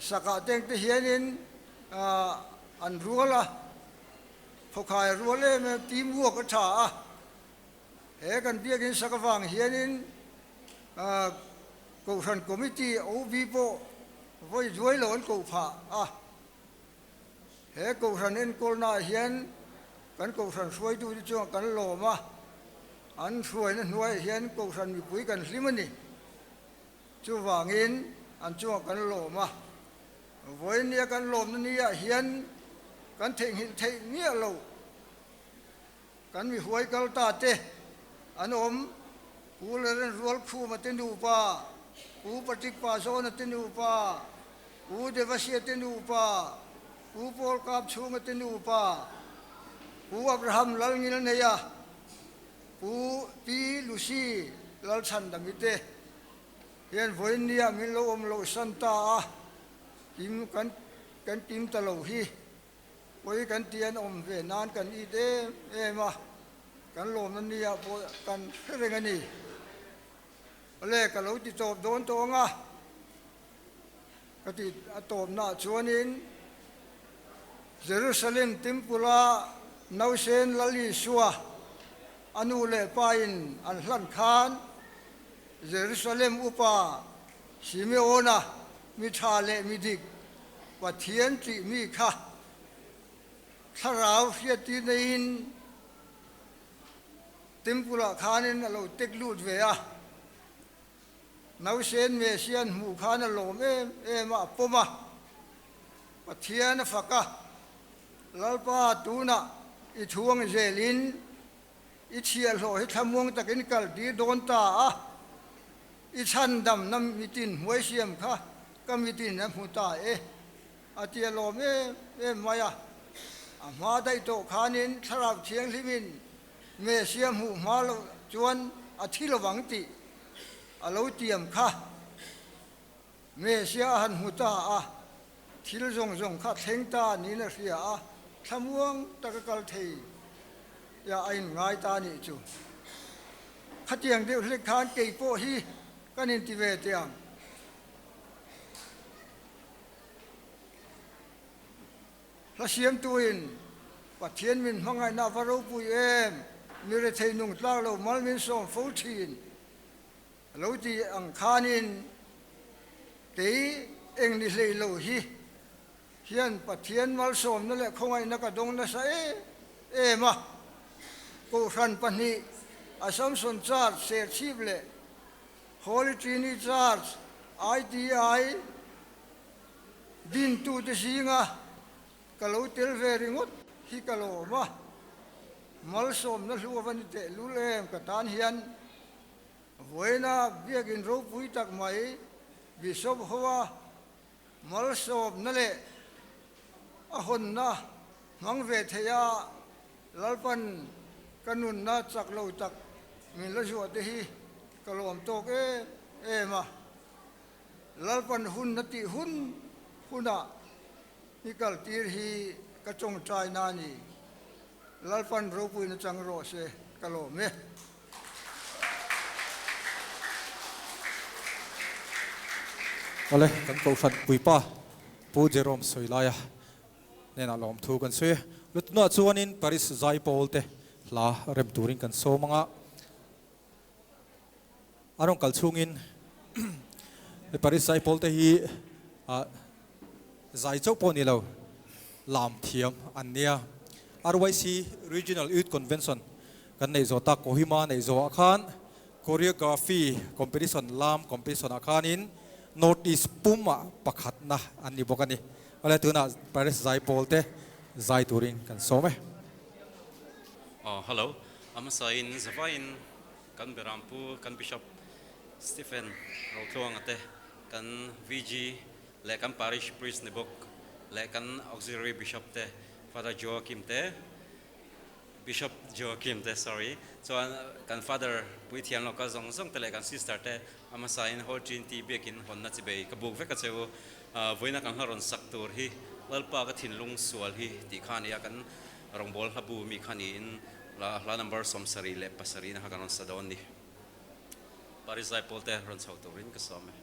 sakah teng te hianin an rual a, phawkhai a rual em em, team work a tha a. He kan biakin sak avang hianin Kohhran Committee OB pawh vawi duai lo an koh phah a. He Kohhran enkawlnaah hian kan Kohhran hruaitute chuan kan lawm a, an hruaina hnuaiah hian Kohhran mipui kan hlim a ni. Chuvangin an chungah kan lawm a, vawinia kan lawmna niah hian kan theihnghilh theih miah lo. Kan mi huai kal ta te an awm, Pu Laren Rualkhuma te nupa, Pu Patrick Pazawna te nupa, Pu Devasia te nupa, Pu Paul Kapchhunga te nupa, Pu Abraham Lalngilneia, Pu Pi Lucy Lalchhandami te hian vawiinnia min lo awm loh san ta a, kim kan kan kim ta lo hi. Pawi kan ti an awm ve nan kan it em em a, kan lawmna nia pawh kan hre reng a ni. Awle, ka lo ti tawp dawn tawh ang a, ka ti a tawpnaah chuanin Jerusalem Temple-a nausen Lal Isua a nu leh pain an hlan khan Jerusalem upa Simeona mi tha leh mi dik Pathian tih mi kha thlarau hriattir neiin Temple ah khanin a lo tek lut ve a, nausen Messiah hmuh khan a lawm em em a, a pawm a, Pathian a fak a, Lalpa tunah i thuang zelin i chhiahhlawh hi thlamuang takin kal tir dawn ta a. I chhandamna mitin hmuai siam kha ka mitin a hmu ta e, a ti a lawm em em mai a. A hma daih tawh khanin Thlarau Thianghlimin Messia hmuh hma loh chuan a thi lovang tih a lo tiam kha. Messia a han hmu ta a, thil zawng zawng kha thleng ta niin a hria a, thlamuang taka kal thei ya a inngai ta nih chu. Khatiang deuh hlek khan kei pawh hi kan inti ve teh ang. Hla siamtuin Pathian min hmangaihna a va ropui em, mi rethei nung tlak lo mal min sawm fo thin. A lo ti ang khanin kei eng ni hlei lo hi hian Pathian malsawmna leh khawngaihna ka dawng nasa em em a. Kohhran pahnih, Assumption Church Serchhip leh Holy Trinity Church ITI dintute zinga ka lo tel ve ringawt hi ka lawm a, malsawmna hlu a va ni tehlul em ka tan hian. Vawiina biakin ropui tak mai Bishop hoa malsawmna leh a hawnna hmang ve thei a, Lalpan ka nunna chak lo tak min la zuah te hi ka lawm tawk em em a. Lalpan hun na tih hun hunah i kaltir hi ka tawngtai na a ni. Lalpan ropuina chang rawh se ka lawm e. Awle, kan Kohhran puipa Pu Jerome Sawilaia hnenah lawmthu kan sawi a. Lutunah chuanin Paris Zaipawl te hla rem turin kan sawm ang a. A rawn kal chhungin Paris Zaipawl te hi zai chauh pawh ni lo, lam thiam an nia. RYC Regional Youth Convention kan neih zawh tak Kohima neih zawhah khan Choreography Competition lam competition ah khanin North East pumah pakhatna an ni bawk a ni. Awle tunah Paris Zaipawl te zai turin kan sawm e. Aw hello, a hmasain zavaiin kan Berampu kan Bishop Stephen Rotluanga te kan VG leh kan Parish Priest ni bawk leh kan Auxiliary Bishop te Father Joachim te Bishop Joachim te sorry chuan kan Father Puithiam lo kal zawng zawng te leh kan Sister te a hmasain Holy Trinity biakin hawnna chi bei ka buk vek a che u. Vawiina kan hla rawn sak tur hi Lalpa ka thinlung sual hi tih kha a ni a, kan rawngbâwl hla bu mi kha niin hla number 77 na kha kan rawn sa dawn ni. Paris Zaipawl te rawn chho turin ka sawm e.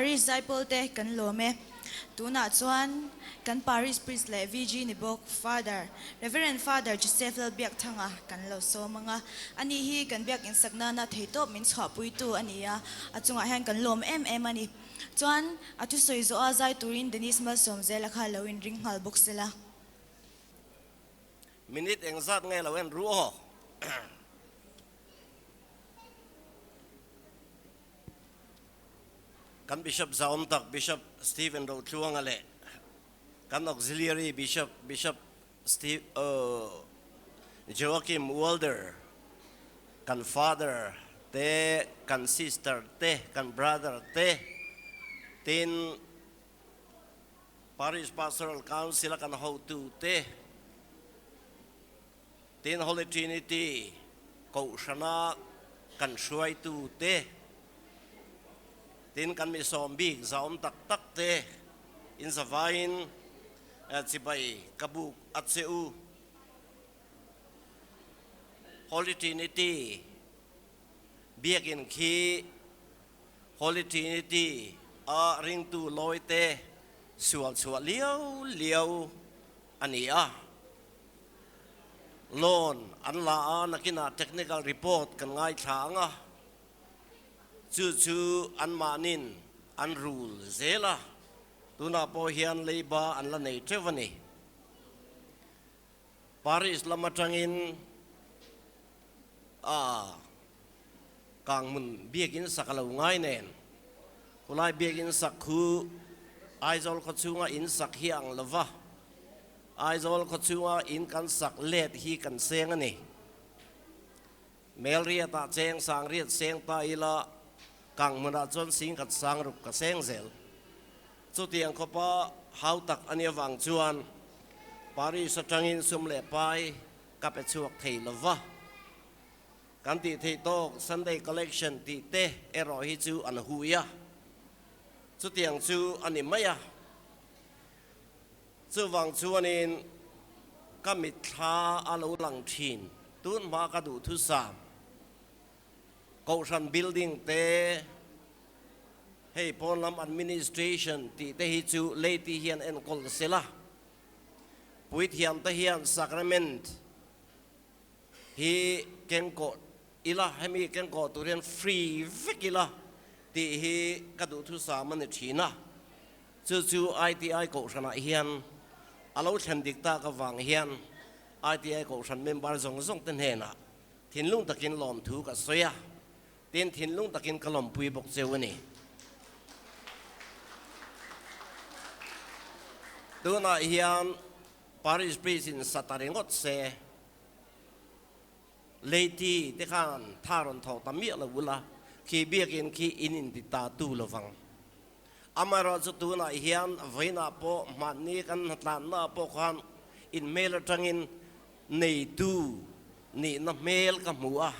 Parish Zaipawl te kan lawm e. Tunah chuan kan Parish Priest leh VG ni bawk Father, Reverend Father Joseph Lalbiakthanga kan lo sawm ang a. Ani hi kan biak insak nana theitawp min chhuahpuitu a ni a, a chungah hian kan lawm em em a ni. Chuan a thusawi zawh a zai turin Dennis Malsawmzela kha lo inring nghal bawk sela. Minute engzat nge lo en ru aw. Kan Bishop Zaawm tak Bishop Stephen Rotluanga leh kan Auxiliary Bishop Bishop Steve Joachim Walder, kan Father te, kan Sister te, kan Brother te, tin Parish Pastoral Council a kan hotu te, Tin Holy Trinity Kohhrana kan hruaitu te, tin kan misawm bik zaawm tak tak te in zavaiin chibai ka buk a che u. Holy Trinity Biakinn khi Holy Trinity a ringtu lawi te sual chhuah liau liau a ni a. Loan an la a, nakinah technical report kan ngaithla ang a, chu chu anmahnin an rul zel a, tunah pawh hian leiba an la nei teuh a ni. Paris lam atangin a kanghmun biakin sak a lo ngai nen, khulai biakin sak khu Aizawl khawchhunga in sak hi ang lova, Aizawl khawchhunga in kan sak let hi kan seng a ni. Melriatah cheng sang riat seng ta ila kanghmunah chuan singkhat sang ruk ka seng zel. Chutiang khawpa hau tak a nih avang chuan Paris atangin sum leh pai ka pe chhuak thei lova. Kan tih theih tawk Sunday collection tih te erawh hi chu an hui a. Chutiang chu a ni mai a. Chuvang chuanin ka mitthla a lo lang thin. Tun hma ka duh thusam Kohhran building te, hei pawn lam administration tih te hi chu laity hian enkawl sela. Puithiam te hian sacrament hi kengkawh ila, hemi kengkawh tur hian free vek ila tih hi ka duh thusam a ni thin a. Chu chu ITI Kohhranah hian a lo thlen dik tak avang hian ITI Kohhran member zawng zawng te hnenah thinlung takin lawmthu ka sawi a, tin thinlung takin ka lawmpui bawk cheu a ni. Tunah hian Parish Priest in sa ta ringawt se, Laity te khan tha rawn thawk ta miah lo ula, khi biakin khi in inti ta tu lovang. Amaherawh chu tunah hian vawiinah pawh hmanni kan hnatlannaah pawh khan in hmel atangin neitu nihna hmel ka hmu a,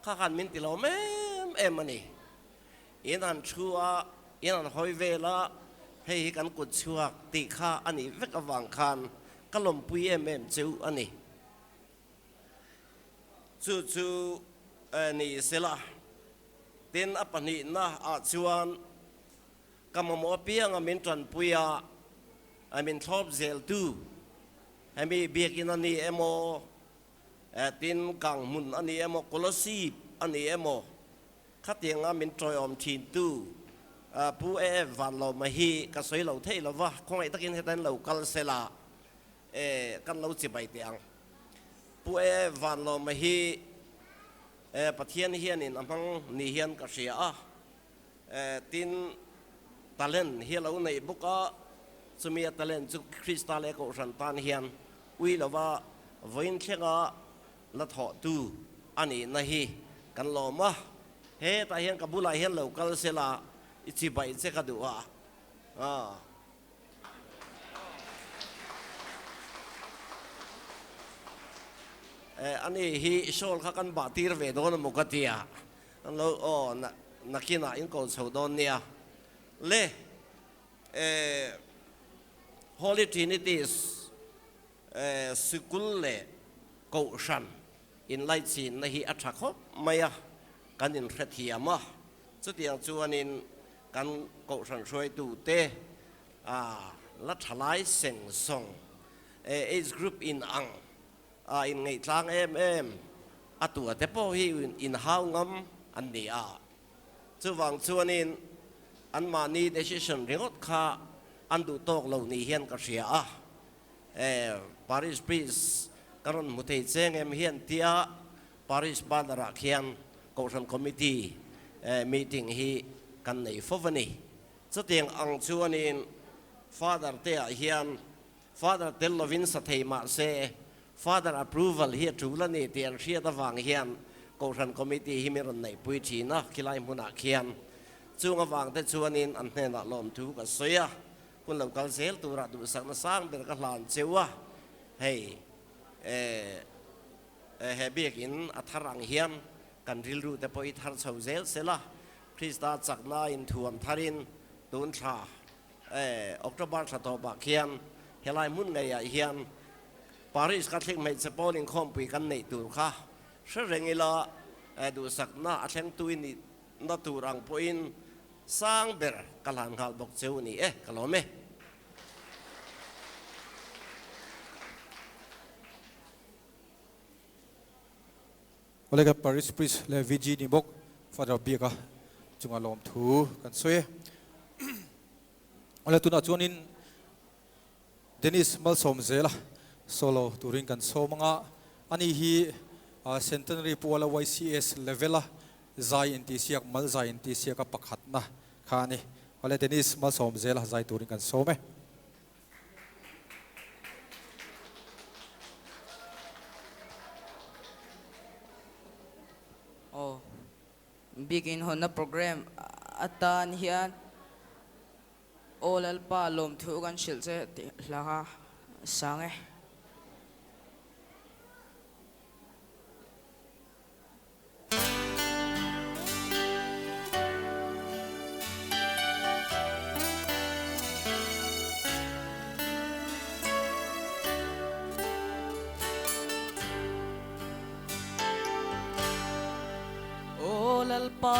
kha khan min ti lawm em em a ni. In han thu a, in han hawi vel a, hei hi kan kut chhuak tih kha a nih vek avang khan ka lawmpui em em cheu a ni. Chu chu ni sela. Tin, a pahnihna ah chuan ka mamawh apianga min tanpui a, min thlawp zel tu, hemi biakin a ni emaw, tin kang hmun a ni emaw, Kolosip a ni emaw, khatianga min tawiawm thin tu Pu AF Vanlawma hi ka sawi lo thei lo va, khawngaih takin hetain lo kal sela kan lo chibai teh ang. Pu AF Vanlawma hi Pathian hianin a hmang ni hian ka hria a, tin talent hi a lo neih bawk a, chumi a talent chu Krista leh Kohhran tan hian ui lova vawiin thlenga la thawhtu a nihna hi kan lawm a, hetah hian ka bulah hian lo kal sela i chibai che ka duh a. Ani hi shawl kha kan bah tir ve dawn emaw ka ti a, an lo aw nakinah in ko chho dawn nia. Le Holy Trinity sikul leh Kohhran inlaichinna hi a tha khawp mai a, kan inhrethiam a, chutiang chuanin. kan kohhran hruaitu te a la tha lai seng sawng age group in ang a in ngaihtlang em em a tua te pawh hi in hau ngam an ni a. Chuvang chuanin anmahni decision ringawt kha an duh tawk lo ni hian ka hria a. Parish Priest ka rawn hmu thei cheng em hian tia Parish Banner ah khian Kohhran Committee meeting hi kan nei fo a ni. Chutiang ang chuanin Father te ah hian Father tel lovin sa thei mah se Father approval hi a tul a ni tih an hriat avang hian Kohhran Committee hi min rawn neihpui thin a, khilai hmunah khian chung avang te chuanin an hnenah lawmthu ka sawi a, hun lo kal zel turah duhsakna sang ber ka hlan cheu a, hei eh he biakin a thar ang hian kan rilru te pawh hi thar chho zel sela, Krista chakna inthuam tharin tun thla eh October thla tawpah khian helai hmun ngeiah hian Paris Catholic hmeichhe pawl inkhawmpui kan neih tur kha hre reng ila eh duhsakna a thlengtu i nihna tur ang pawhin sang ber ka hlan nghal bawk cheu ni e, ka lawm e. Awle ka Parish Priest leh VG ni bawk Father Biaka chunga lawmthu kan sawi e. Awle tunah chuanin Dennis Malsawmzela solo turin kan sawm anga ani hi Centenary Puala YCS level a zai intihsiak mal zai intihsiak a pakhatna kha a ni. Awle Dennis Malsawmzela zai turin kan sawm e. Aw, biakin hawnna program atan hian Aw Lalpa lawmthu kan hrilh che tih hla kha sang e. Aw Lalpa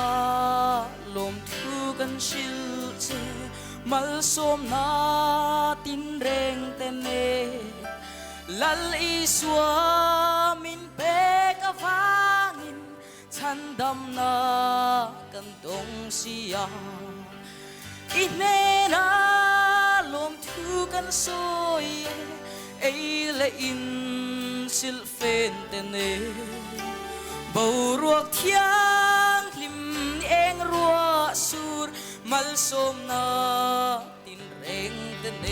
lawmthu kan hrilh che malsawmna tinreng te nen Lal Isua min pek avangin chhandamna kan dawng si a. I hnena lawmthu kan sawi e, ei leh in silhfen te nen. Boruak thianghlim ni eng ruah sur malsawmna Tinreng te nen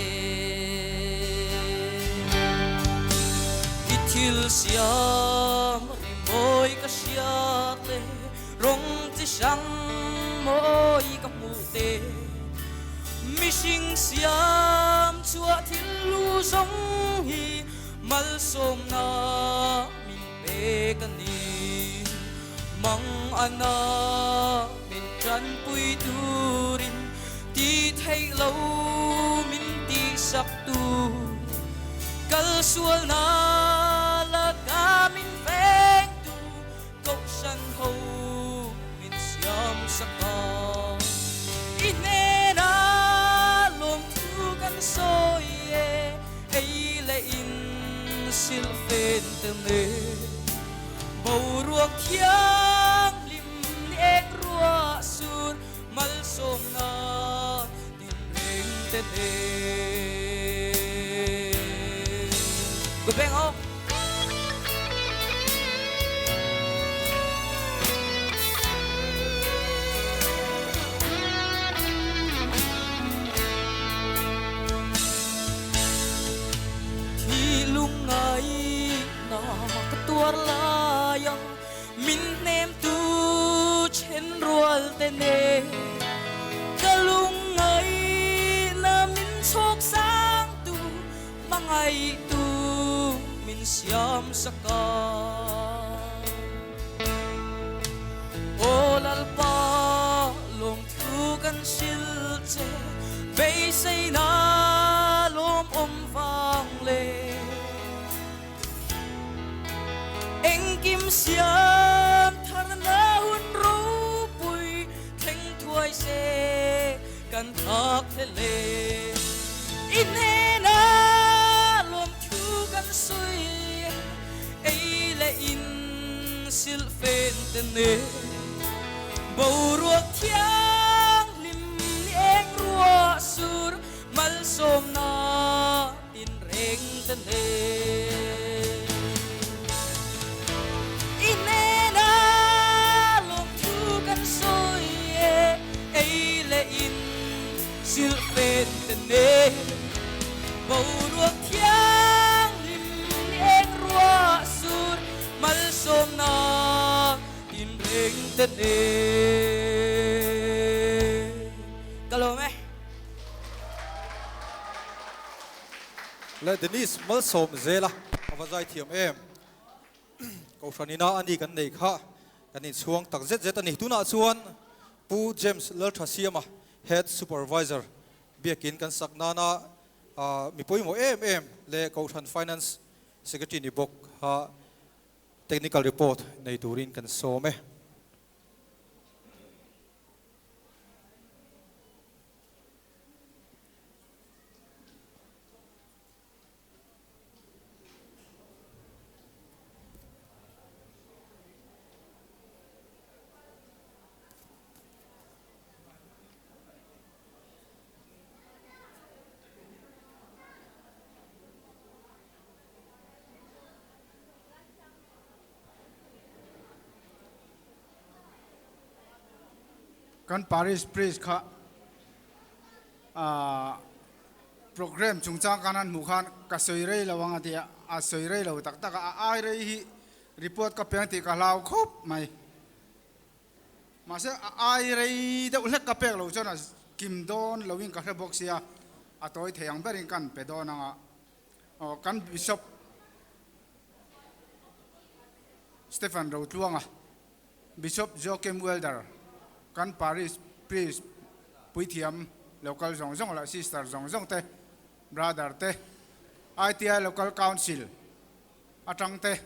i thil siam rimawi ka hriat le rawng chi hrang mawi ka hmuh te mihring siam chhuah thil lu zawng hi malsawmna min pek a ni mang ana min tanpui turin Ti theih lo min tihsak tu kal sualna laka min veng tu kohhran ho min siam sak a. I hnena lawmthu kan sawi e, ei leh in silhfen te nen boruak thianghlim ni eng ruah sur Malsawmna tinreng te nen. Good beng ho. Thi lungngai na ka tuar lai a. Min hnem tu then rual te nen ka lungngaihna min chhawk sang tu hmangaih tu min siam sak a. Aw Lalpa lawmthu kan hrilh che beiseina lawmawm vang le. Engkim siam tharna hun ropui thleng thuai se. kan thlak hlel e. I hnena lawmthu kan sawi e, ei leh in silhfen te nen. Boruak thianghlim ni eng ruah sur malsawmna tin reng te nen. I hnena lawmthu kan sawi e, ei leh in silhfen te nen. Boruak thianghlim ni eng ruah sur malsawmna tin reng te nen. Ka lawm e. Le Denise malsawm zela a va zai thiam em. Kohhran ina a ni kan nei kha kan inchhuang tak zet zet a ni. Tunah chuan Pu James Lalthasiama Head Supervisor biakin kan sak nana mi pawimawh em em leh Kohhran Finance Secretary ni bawk kha Technical Report nei turin kan sawm e. Kan parish priest kha program chungchang kan han hmuh khan ka sawi rei lo ang a ti a, a sawi rei lo tak tak a, a ai rei hi report ka peng tih ka hlau khawp mai. Mahse a ai rei deuh hlek ka pek lo chuan a kim dawn loin ka hre bawk sia, a tawi thei ang berin kan pe dawn ang a. Aw kan Bishop Stephen Rotluanga, Bishop Joachim Welder, kan Parish Priest puithiam local zawng zawng leh Sister zawng zawng te, Brother te, ITI Local Council atang te,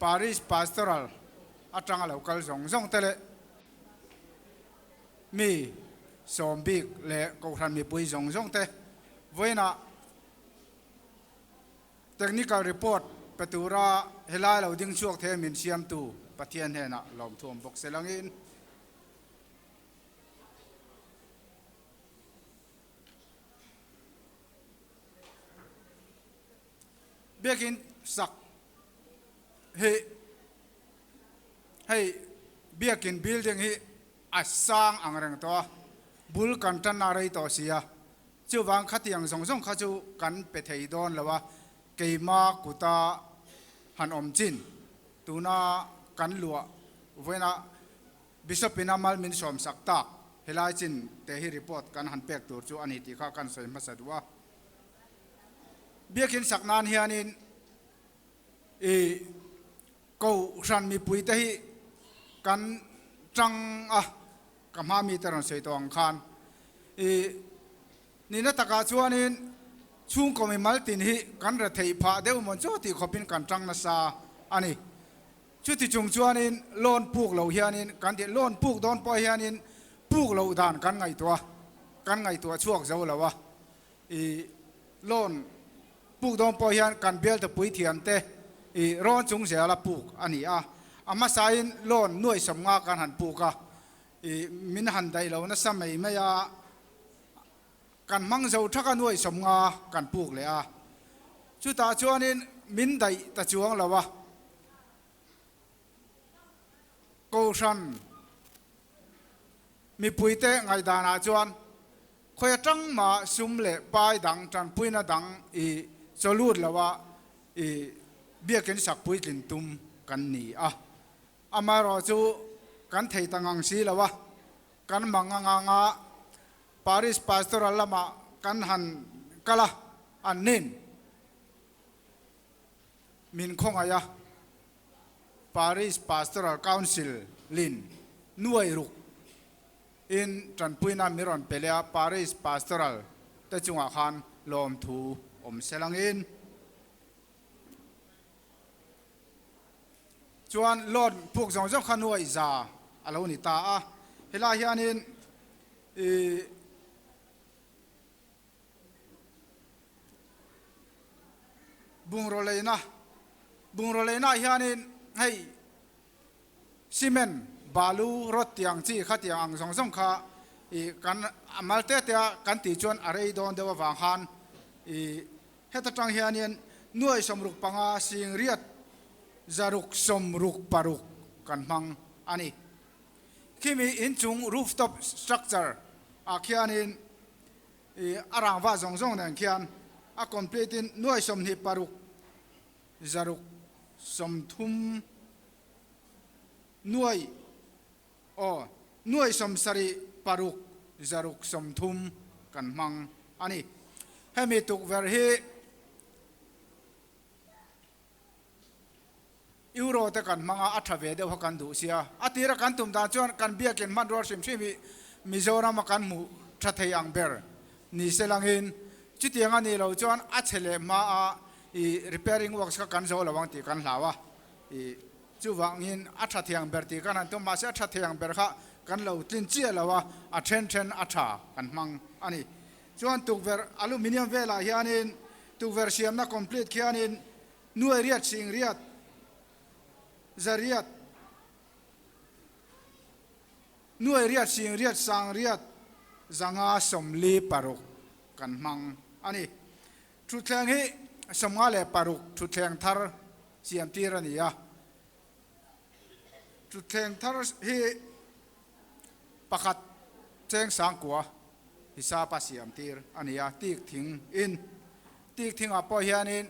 Parish Pastoral atanga local zawng zawng te leh mi sawm bik leh Kohhran mipui zawng zawng te vawiinah Technical report pe tura helai lo ding chhuak thei min siamtu Pathian hnenah lawmthuam bawk se langin. Biakin sak hi hei biakin building hi a sang ang reng tawh a, bul kan tan a rei tawh si a, chuvang khatiang zawng zawng kha chu kan pe thei dawn lo a, keima kuta han awm chin tuna kan luah vawiina Bishop in a mal min sawm sak tak helai chin te hi report kan han pek tur chu a ni tih kha kan sawi hmasa duh a. Biakin sak nan hianin i Kohhran mipuite hi kan tang a, ka hma mite rawn sawi tawh ang khan i nihna takah chuanin chhungkaw mimal tin hi kan retheih phah deuh mawn chu tih khawpin kan tang nasa a ni. Chuti chung chuanin loan puk loh hianin kan tih loan puk dawn pawh hianin puk loh dan kan ngaihtuah a, kan ngaihtuah chhuak zo lo a. I loan puk dawn pawh hian kan bialte puithiam te i rawn chung zela puk a ni a, a hmasain loan nuaih sawmnga kan han puk a, i min han daih lo nasa mai mai a, kan hmang zo thaka nuaih sawmnga kan puk leh a, chutah chuanin min daih ta chuang lo a, Kohhran mipuite ngaihdanah chuan khawi atang mah sum leh pai dang tanpuina dang i chawlut loa i biakin sak puitlin tum kan ni a. Amaherawh chu kan thei ta ngang si lo a, kan mang anga anga Parish Pastoral lamah kan han kal a, an nin. Min khawngaih a, Parish Pastoral Council lin nuai ruk in tanpuina mi rawn pe leh a, Parish Pastoral te chungah khan lawmthu awm se langin. Chuan loan puk zawng zawng kha nuai za a lo ni ta a, helai hianin. I bungraw leina, bungraw leina ah hianin hei cement, balu, rod tiang chi kha tiang ang zawng zawng kha i kan a mal te te a kan tih chuan a rei dawn deuh avang khan i heta tang hianin nuai sawmruk panga singriat zaruk sawmruk paruk kan hmang a ni. Khimi inchung rooftop structure ah khianin i a rangva zawng zawng nen khian a complete in nuai 26 zaruk 30 nuai aw nuai 76 zaruk 30 kan hmang a ni. Hemi tukverh hi Euro te kan hmang a, a tha ve deuh kha kan duh sia. A tira kan tum dan chuan kan biakin hmanrua hrim hrim hi Mizoram a kan hmuh tha thei ang ber ni se langin chutiang a nih loh chuan a chhe leh hma a i repairing works kha kan zo lo ang tih kan hlau a. I chuvangin a tha thei ang ber tih kan han tum mahse a tha thei ang ber kha kan lo tlin chiah lo a, a then then a tha kan hmang a ni. Chuan tukverh aluminium velah hianin tukverh siamna complete khianin Nuai riat sing riat, za riat, nuai riat sing riat sang riat zanga 46 kan hmang a ni. Thutthleng hi 56 thutthleng thar siam tir a ni a. Thutthleng thar hi pakhat cheng sangkua hisapa siam tir a ni a, tik thing in. Tik thingah pawh hianin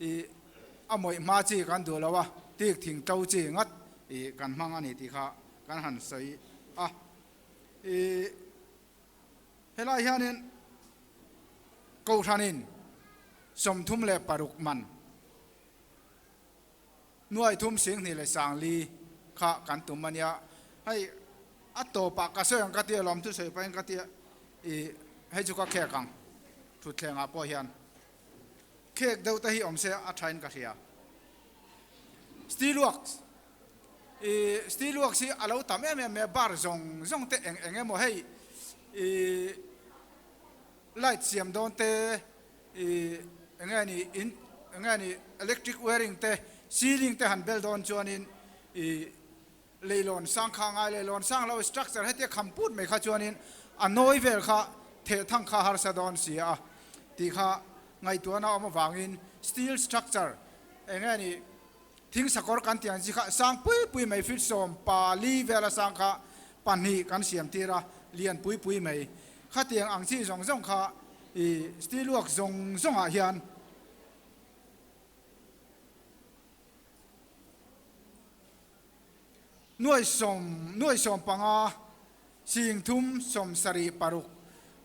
ih a mawih hma chi kan duh lo a, tik thing to chi ngat ih kan hmang a ni tih kha kan han sawi a. Ih helai hianin Kohhranin 36 man nuai thum 20 leh 40 kha kan tum a nia. Hei a tawpah ka sawi ang ka tia lawm thu sawi pahin ka tia ih hei chu ka khek ang thutthlengah pawh hian khek deuh te hi awm se a thain ka hria. Steel works ih steel works hi a lo tam em em mai a bar zawng zawng te eng eng emaw hei ih light siam dawn te ih eng nge ni in eng nge ni electric wiring te ceiling te han bel dawn chuanin ih leilawn sang kha ngai leilawn sang lo structure hetia kham put mai kha chuanin a nawi vel kha theh thang kha harsa dawn si a tih kha ngaihtuahna awm avangin steel structure eng nge ni thing sakawr kan tih ang chi kha sang pui pui mai feet 14 vela sang kha pahnih kan siam tir a lian pui pui mai khatiang ang chi zawng zawng kha ih steel work zawng zawngah hian Nuai sawm nuai 15 sing thum 76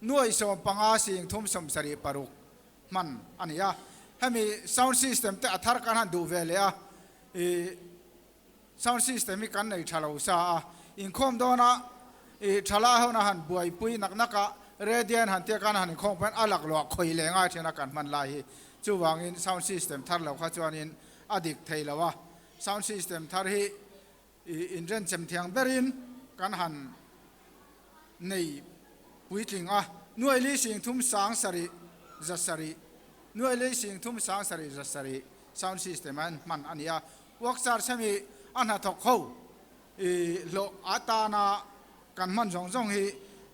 nuai 15 sing thum 76 hman a ni a. Hemi sound system te a thar kan han duh ve leh a, ih sound system hi kan nei tha lo sa a, inkhawm dawna ih thala hona han buaipui nak nak a, radian han tia kan han inkhawm pahin a laklawh khawi leh ngai thin a kan hman lai hi. Chuvangin sound system thar lo kha chuanin a dik thei lo a, sound system thar hi inrenchem thiang berin kan han nei puitling a, nuai li sing thum sang sarih za sarih, nuai li sing thum sang sarih za sarih sound system a hman a ni a, work charge hemi a hnathawk ho hlawh atana kan hman zawng zawng hi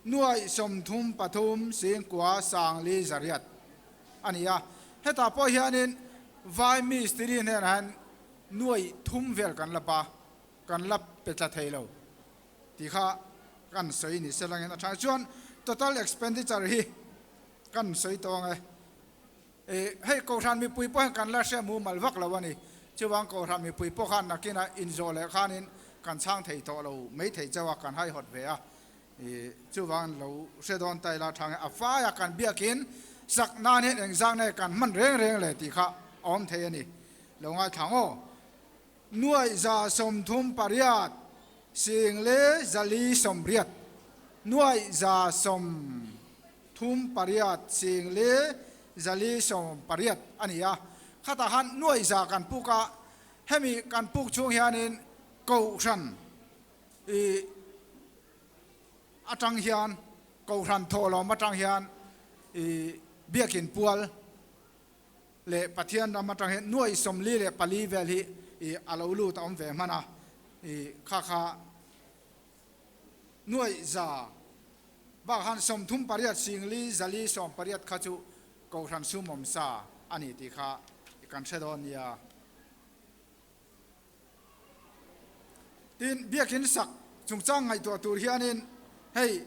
nuai 33 singkua sang li zariat a ni a, hetah pawh hianin vai mistiri hnenah hian nuai thum vel kan la pa, kan la pe tla thei lo tih kha kan sawi ni se langin a tha. Chuan total expenditure hi kan sawi tawh ang e. Hei Kohhran mipui pawh hian kan la hre mumal vak lo a ni. Chuvang Kohhran mipui pawh khan nakinah inzawh leh khanin kan chhang thei tawh lo mai thei chauh a, kan haihawt ve a. Chuvang lo hre dawn ta ila tha nge a faia kan biakin sak nan hian engzak nge kan hman reng reng le tih kha a awm thei a ni. Lo ngaithla ang aw. Nuaih 38 sing le zali 80. Nuaih 38 sing le zali 80 a ni a. Khatah khan nuaih za kan puk a, hemi kan puk chhung hianin Kohhran i atang hian. Kohhran thawhlawm atang hian i Biakin pual leh Pathian ram atang hian nuai 44 vel hi i a lo lut a awm ve hman a, i kha kha nuai za bak han 38 singli zali 18 kha chu Kohhran sumawm sa a ni tih kha kan hre dawn nia. Tin, Biakin sak chungchang ngaihtuah tur hianin hei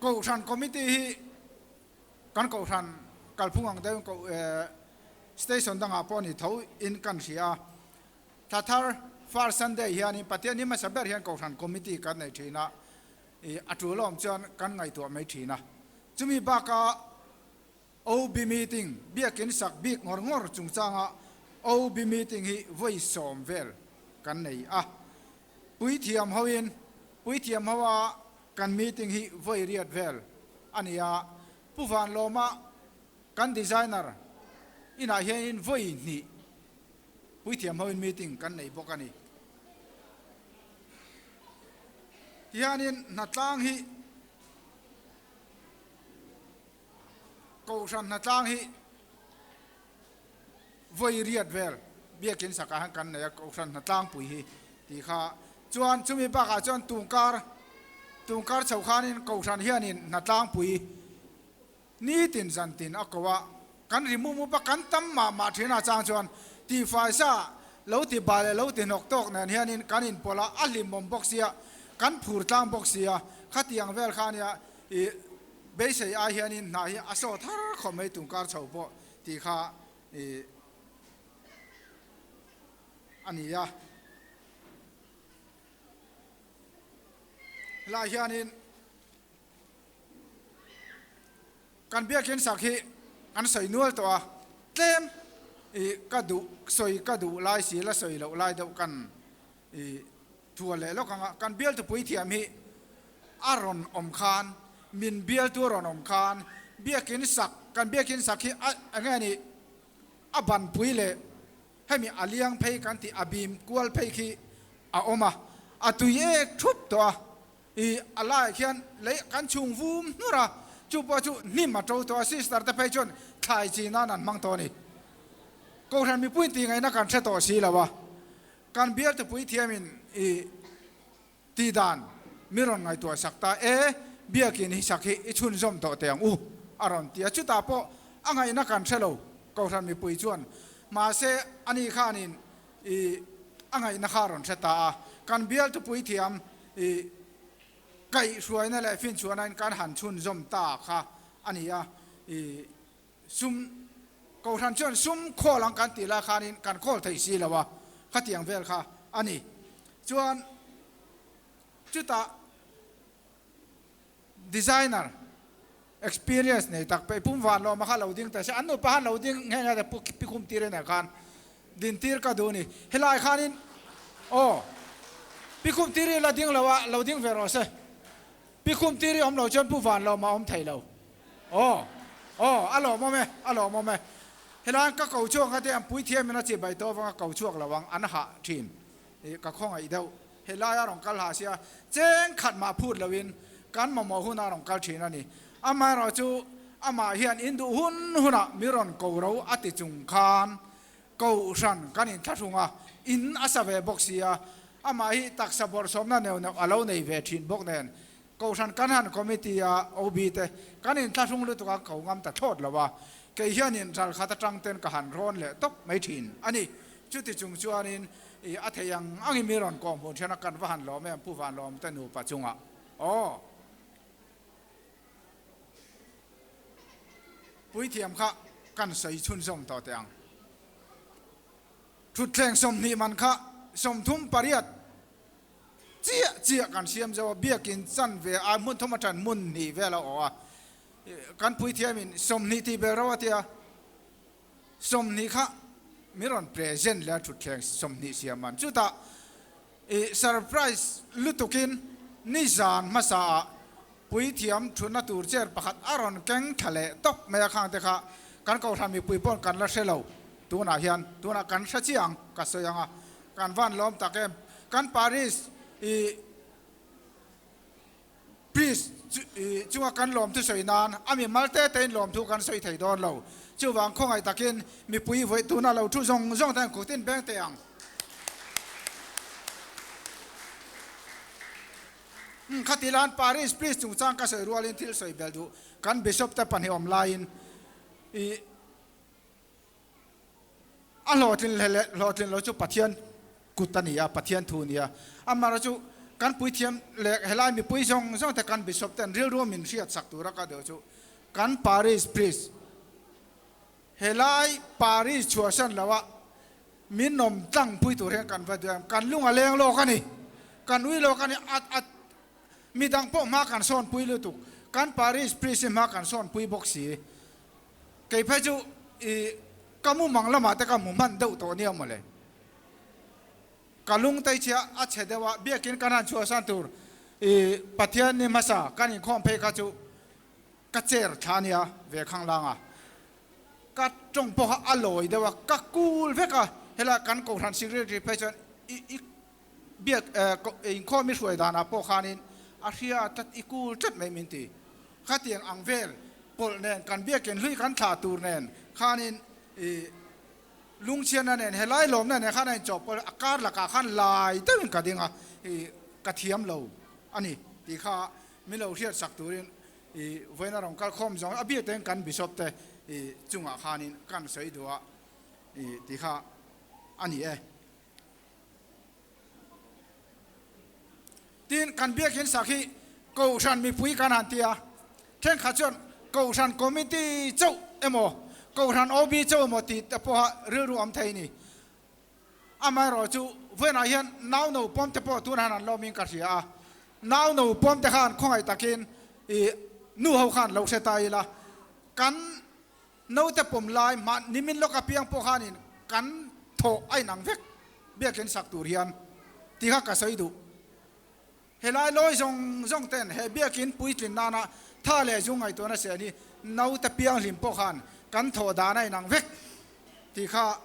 Kohhran Committee hi kan Kohhran kalphung ang deuhin Station dangah pawh ni tho in kan hria a. Thla thar First Sunday hianin Pathian hi hmasa ber hian Kohhran Committee kan nei thin a, a tul awm chuan kan ngaihtuah mai thin a. Chumi bakah OB meeting, Biakin sak bik ngawr ngawr chungchanga OB meeting hi vawi sawm vel kan nei a. Puithiam hoin Puithiam hoa kan meeting hi vawi riat vel a ni a. Pu Vanlawma kan designer inah hianin vawi hnih Puithiam hoin meeting kan nei bawk a ni. Tihianin hnatlang hi Kohhran hnatlang hi vawi riat vel biakin sakah hian kan nei a, Kohhran hnatlangpui hi tih kha. Chuan chumi bakah chuan tungkar tungkar chho khanin Kohhran hianin hnatlangpui nitin zantin a ko a, kan ri mup mup a, kan tam mah mah thin a chang chuan tihfai sa lo ti bai leh lo ti hnawk tawk nen hianin kan inpawlh a, a hlimawm bawk sia, kan phur tlang bawk sia, khatiang vel kha ania i Beisei ai hianin hna hi a sawt har khawp mai tungkar chho pawh tih kha i a ni a. Helai hianin kan biakin sak hi kan sawi nual tawh a, tlem i ka duh sawi ka duh lai si la sawi loh lai deuh kan i Thual leh lawk anga kan bialtu puithiam hi a rawn awm khan, min bialtu a rawn awm khan biakin sak, kan biakin sak hi a enge a nih, a banpui leh hemi a liang phei kan tih a bim kual phei khi a awm a, a tui ek thup tawh a, i a laiah khian lei kan chhung vum hnur a, chu pawh chu hnim a to tawh a, sister te phei chuan thlai chi nan an hmang tawh a ni. Kohhran mipui tih ngaihna kan hre tawh si lo a. Kan bialte puithiamin i tihdan mi rawn ngaihtuah sak ta e, biakin hi sak hi i chhunzawm tawh teh ang u, a rawn ti a. Chutah pawh a ngaihna kan hre lo, Kohhran mipui chuan. Mahse, ani khanin i a ngaihna kha a rawn hre ta a. Kan bialte puithiam i kaihhruaina leh finchhuahnain kan han chhunzawm ta kha a ni a. I Sum, Kohhran chuan sum khawl ang kan tih lai khanin kan khawl thei si lo a, khatiang vel kha a ni. Chuan chutah designer experience nei tak pei pum van lawma kha lo ding ta se, an nupa khan lo ding nghe nghe te pu pikhum tir nen khan din tir ka duh a ni. Helai khanin aw pikhum tir hi la ding lo a, lo ding ve rawh se. Pikhum tir hi awm lo chuan pu van lawma awm thei lo. Aw, aw, a lawmawm e, a lawmawm e. Helaiin ka ko chhuak nga te an puithiam in a chibai tawh avanga ko chhuak lo ang, an hah thin. Ih, ka khawngaih deuh. Helai a rawn kal hah sia, cheng khat mah phut lo in kan mamawh hun a rawn kal thin a ni. Amaherawh chu amah hian in duh hun hunah mi rawn ko ro a ti chung khan Kohhran kan inthlahrung a, in a sa ve bawk si a, amah hi taksa bawrhsawmna neuh neuh a lo nei ve thin bawk nen, Kohhran kan han committee a OB te kan inthlahrung lutuk a ko ngam ta thlawt lo a, kei hianin ralkhat atang ten ka han rawn leh tawp mai thin a ni. Chuti chung chuanin i a thei ang angin mi rawn kawm hun then a kan va han lawm em Pu Vanlawm te nupa chungah aw. Puithiam kha kan sawi chhunzawm tawh teh ang. Thutthleng 20 man kha 38 chiah chiah kan siam zo a, biakin chanve a hmun thum atang hmun hnih vel a awh a, kan puithiamin 20 tih bel ro a tia, 20 kha min rawn present leh a thutthleng 20 siam man. Chutah i surprise lutukin nizan hmasa ah Puithiam thutna tur chair pakhat a rawn keng thla leh tawp mai a, khang te kha kan Kohhran mipui paw'n kan la hre lo tunah hian, tunah kan hre chiah ang ka sawi ang a, kan van lawm tak em, kan Parish i Priest. chunga kan lawmthu sawi nan a mi mal te tein lawmthu kan sawi thei dawn lo. Chuvang khawngaih takin mipui vawi tuna lo thu zawng zawng te hian khutin beng teh ang. Umm khati lan Paris Priest chungchang ka sawi rualin thil sawi bel duh kan Bishop te pahnih awm laiin i A hlawhtlin leh hlawhtlin lo chu Pathian kut a ni a, Pathian thu a ni a. Amaherawhchu chu kan puithiam leh helai mipui zawng zawng te kan Bishop ten rilru min hriat sak tura ka deuh chu kan Parish Priest helai Parish chhuahsan loa min awm tlang pui tur hian kan va duh em? Kan lung a leng lawk a ni, kan ui lawk a ni, a midang pawh hma kan sawn pui lutuk, kan Parish Priest hi hma kan sawn pui bawk si. Kei phei chu i ka mumang lamah te ka hmu hman deuh tawh nia mawle. Ka lung tei chhia a chhe deuh a, biakin kan han chhuahsan tur i Pathian ni hmasa kan inkhawm phei kha chu ka chair thla nia ve khanglang a. Ka tawng pawh kha a lawi deuh a, ka kul vek a, helai kan kohhran secretary phei chuan i i biak inkhawm i hruai danah pawh khanin a hria tlat i kul tlat mai min ti. Khatiang ang vel pawlh nen kan biakin hlui kan thlah tur nen khanin i lungchhiatna nen helai lawmna nen khan a inchawhpawlh a kar lakah khan lai deuhin ka ding a i ka thiam lo a ni tih kha min lo hriat sak turin i vawiin a rawn kal khawm zawng a biak kan Bishop te i chungah khanin kan sawi duh a i tih kha a ni e. Tin, kan biakinn sak hi Kohhran mipui kan han ti a, thenkhat chuan Kohhran Committee chauh emaw, Kohhran OB chauh emaw tih te pawha rilru awm thei a ni. Amaherawh chu vawiinah hian nau no pawm te pawh tun han an lawmin ka hria a, nau no pawm te khan khawngaih takin ih nu ho khan lo hre ta ila, kan Naute pawm lai hmah nimin lawk apiang pawh khanin kan thawh a inang vek biakin sak tur hian ti kha ka sawi duh. Helai lawi zawng zawng ten he biakin puitlin nana tha leh zu ngaihtuahna sen hi naute pianghlim pawh khan kan thawh dan a inang vek tih kha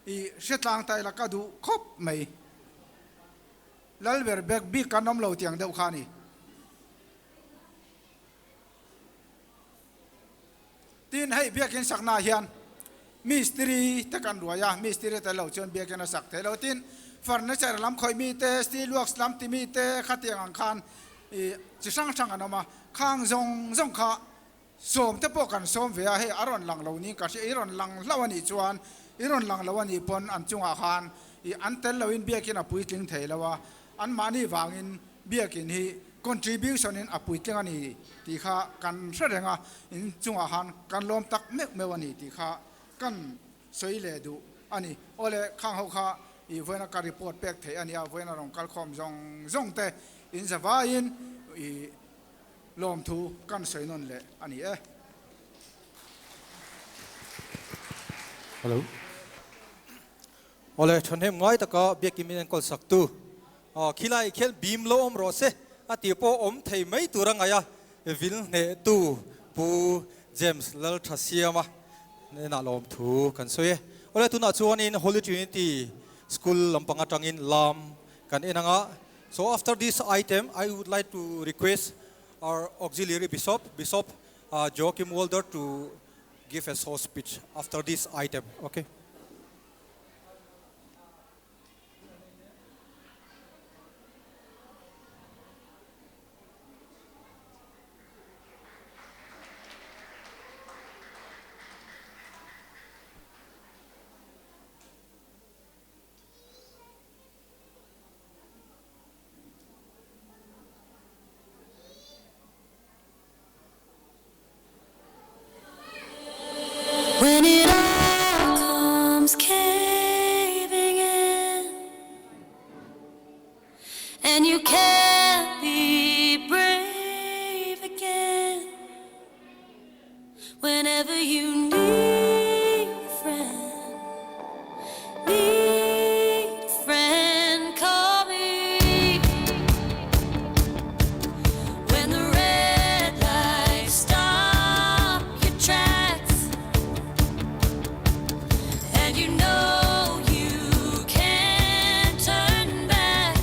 i hretlang ta ila ka duh khawp mai. Lalber bek bik kan awm lo tiang deuh kha a ni. Tin, hei biakin saknaah hian mistiri te kan ruai a, mistiri tel lo chuan biakin a sak thei lo. Tin, furniture lam khawih mi te, steel works lam ti mi te khatiang ang khan ih chi hrang hrang an awm a, khang zawng zawng kha sawm te pawh kan sawm ve a, hei a rawn lang lo niin ka hria, i rawn lang hlauh a nih chuan i rawn lang lo a nih pawn an chungah khan ih an tel loin biakin a puitling thei lo a, anmahni vangin biakin hi contribution in a puitling a ni tih kha kan hre reng a, in chungah khan kan lawm tak meuh meuh a ni tih kha kan sawi leh duh a ni. Awle khang ho kha ih vawiina ka report pek theih a nia, vawiina rawn kal khawm zawng zawng te in zavaiin ih lawmthu kan sawi nawn leh a ni e. Hello. Awle thahnem ngai taka biakin min enkawl sak tu. Khilai khian bim lo awm rawh se a tih pawh awm thei mai tur a ngaih a, vil hnehtu Pu James Lalthasiama hnenah lawmthu kan sawi e. Awle tunah chuanin Holy Trinity School lampang atangin lam kan en ang a. So after this item I would like to request our auxiliary bishop, Bishop Joachim Walder to give a short speech after this item. Okay. When it all comes caving in And you can't be brave again Whenever you need a friend Need a friend, call me When the red lights stop your tracks And you know you can't turn back.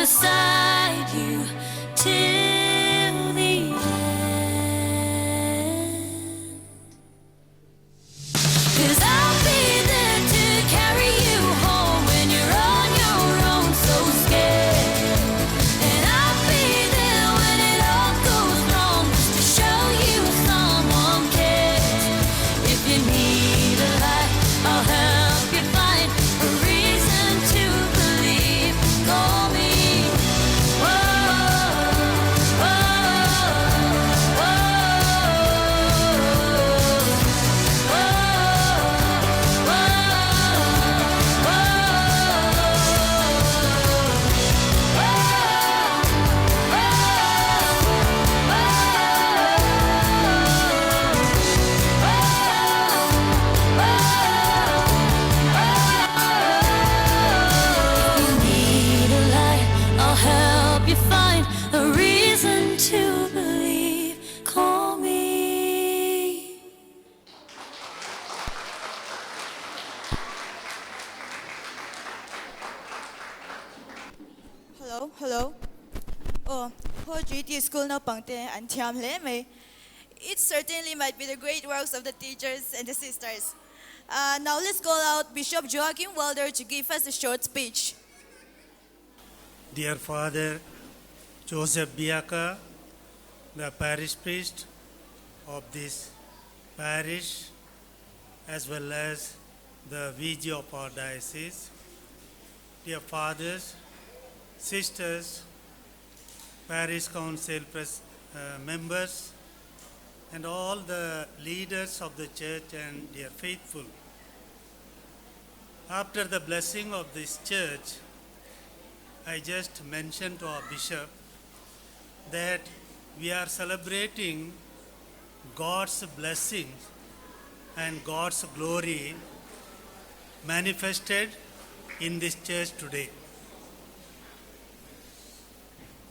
beside you till the end. 'Cause I'll be there to carry you home when you're on your own, so scared. And I'll be there when it all goes wrong, just to show you someone cares. If you need a light, I'll help you find a reason to believe. Call me. Whoa, whoa, whoa, If you need a light, I'll help you find a reason to believe. Call me. Hello, hello. Oh, Ho GT School naupangte an thiam hle mai. It certainly might be the great works of the teachers and the sisters. Uh, now let's call out Bishop Joachim Walder to give us a short speech. Dear Father Joseph Biaka, the parish priest of this parish, as well as the VG of our diocese, dear fathers, sisters, parish council pres- members, and all the leaders of the church and dear faithful. After the blessing of this church, I just mentioned to our bishop that we are celebrating God's blessings and God's glory manifested in this church today.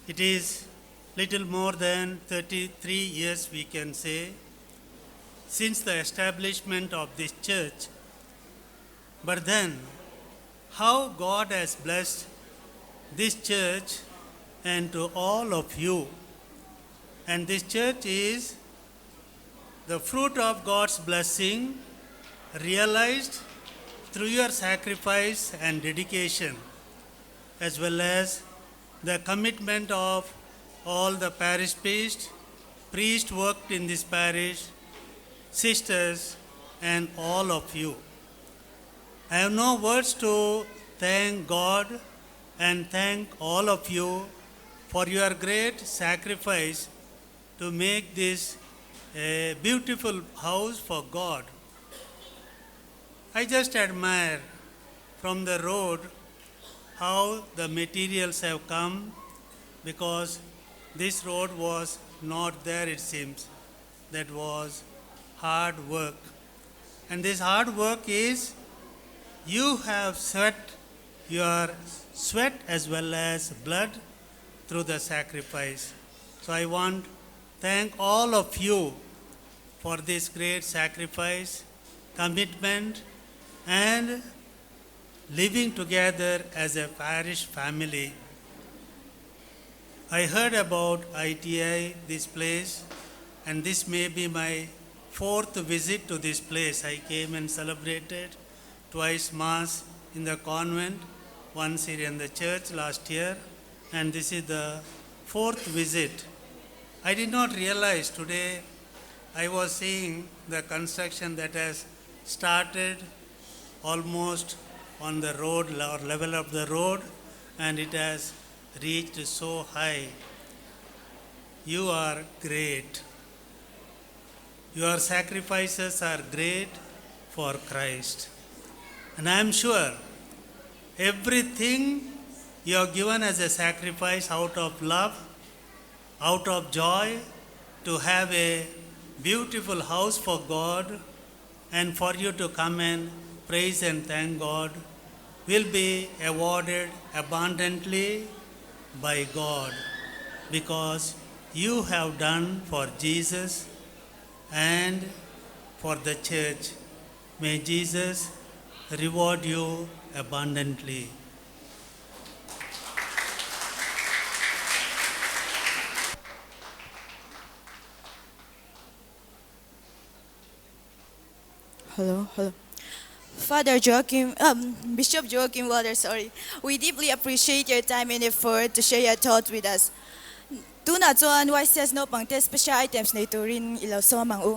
It is little more than 33 years, we can say, since the establishment of this church. But then, how God has blessed this church and to all of you. And this church is the fruit of God's blessing realized through your sacrifice and dedication, as well as the commitment of all the parish priests, priests worked in this parish, sisters, and all of you. I have no words to thank God and thank all of you for your great sacrifice to make this a beautiful house for God. I just admire from the road how the materials have come because this road was not there, it seems. That was hard work. And this hard work is you have sweat your sweat as well as blood through the sacrifice. So I want thank all of you for this great sacrifice, commitment, and living together as a parish family. I heard about ITI, this place, and this may be my fourth visit to this place. I came and celebrated twice Mass in the convent, once here in the church last year, and this is the fourth visit. I did not realize today I was seeing the construction that has started almost on the road or level of the road, and it has reached so high. You are great. Your sacrifices are great for Christ. And I am sure everything you have given as a sacrifice out of love, out of joy, to have a beautiful house for God and for you to come and praise and thank God will be awarded abundantly by God because you have done for Jesus and for the church. May Jesus reward you abundantly. Hello, hello. Father Joachim, um, Bishop Joachim Walter, sorry. We deeply appreciate your time and effort to share your thoughts with us. Tunah chuan YCS naupang te special items nei turin i lo sawm ang u.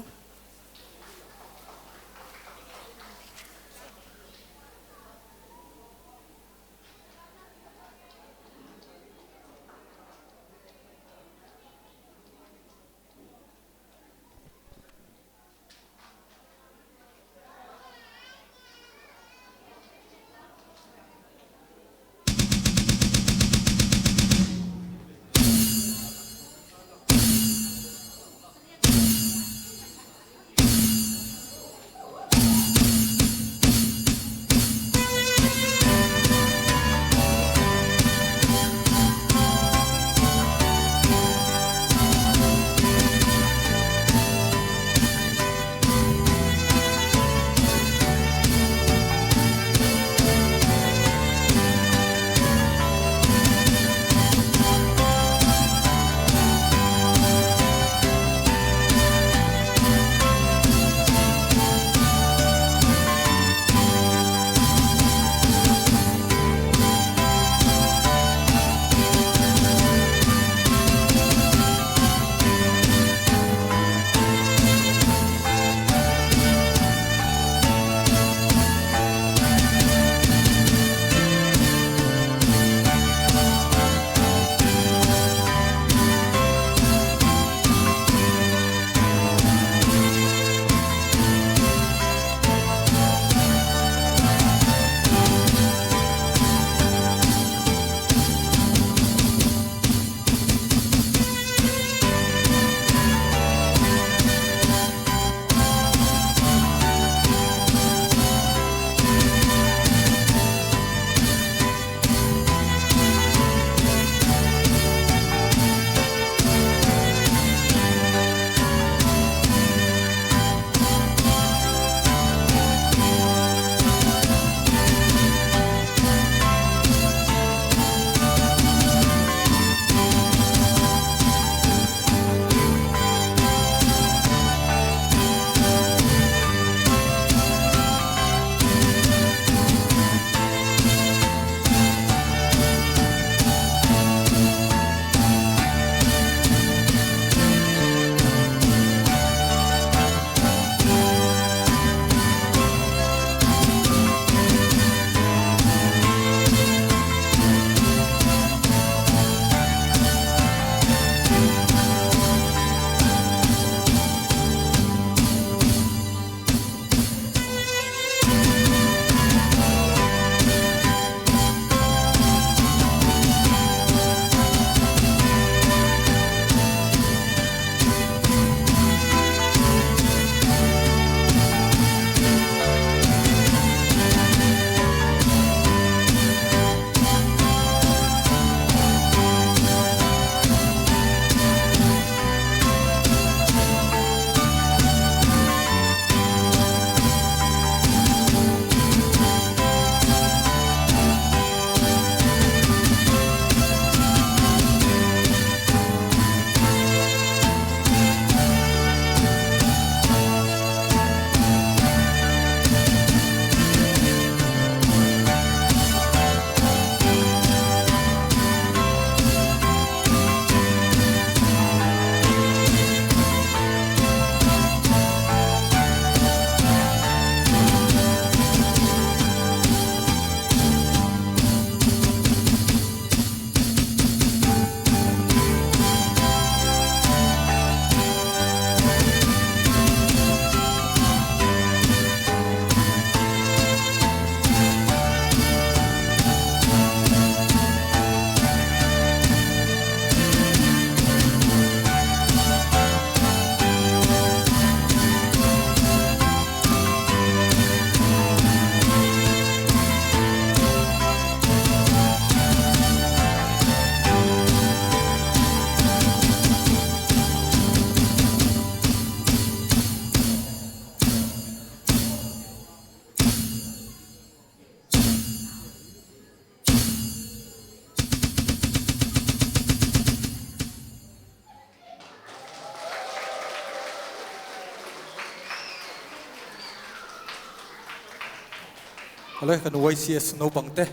Awle kan YCS naupang te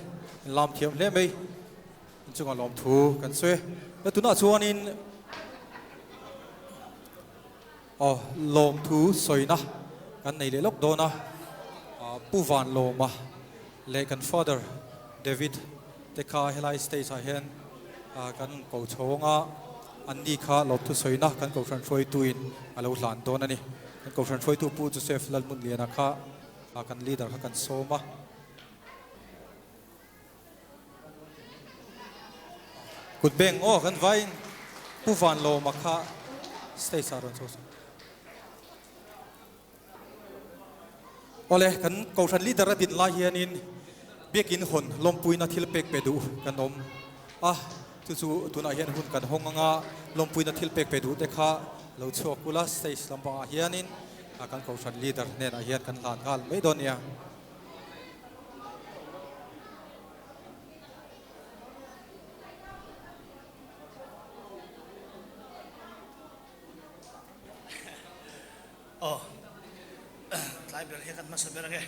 in lam thiam hle mai in chunga lawmthu kan sawi e. Tunah chuanin aw lawmthu sawina kan nei leh lawk dawn a, Pu Vanlawma leh kan Father David te kha helai stage ah hian kan ko chhawng a, anni kha lawmthu sawina kan Kohhran hruaituin a lo hlan dawn a ni. Kan Kohhran hruaitu Pu Joseph Lalmunliana kha kan leader kha kan sawm a. Kut beng aw kan vain Pu Vanlawma kha stage ah rawn chho suh. Awle kan Kohhran leader a din lai hianin biakin hawn lawmpuina thil pek pe duh kan awm a, chu chu tunah hian hun kan hawng anga lawmpuina thil pek pe duh te kha lo chhuak ula stage lampangah hianin kan Kohhran leader hnenah hian kan hlan nghal mai dawn nia. Aw, tlai ber hi kan hmasa ber ange.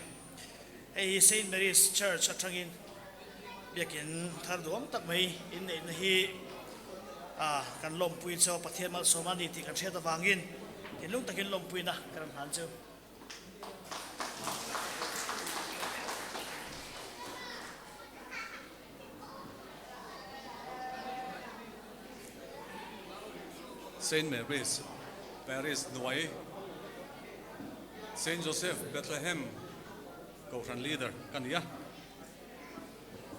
Hei hi Saint Mary's Church atangin biakin thar duam tak mai inneihna hi kan lawmpui chu Pathian malsawm a ni tih kan hriat avangin thinlung takin lawmpuina kan rawn hlan chu. Saint Mary's Parish hnuai Saint Joseph Bethlehem Kohhran Leader ka ni a.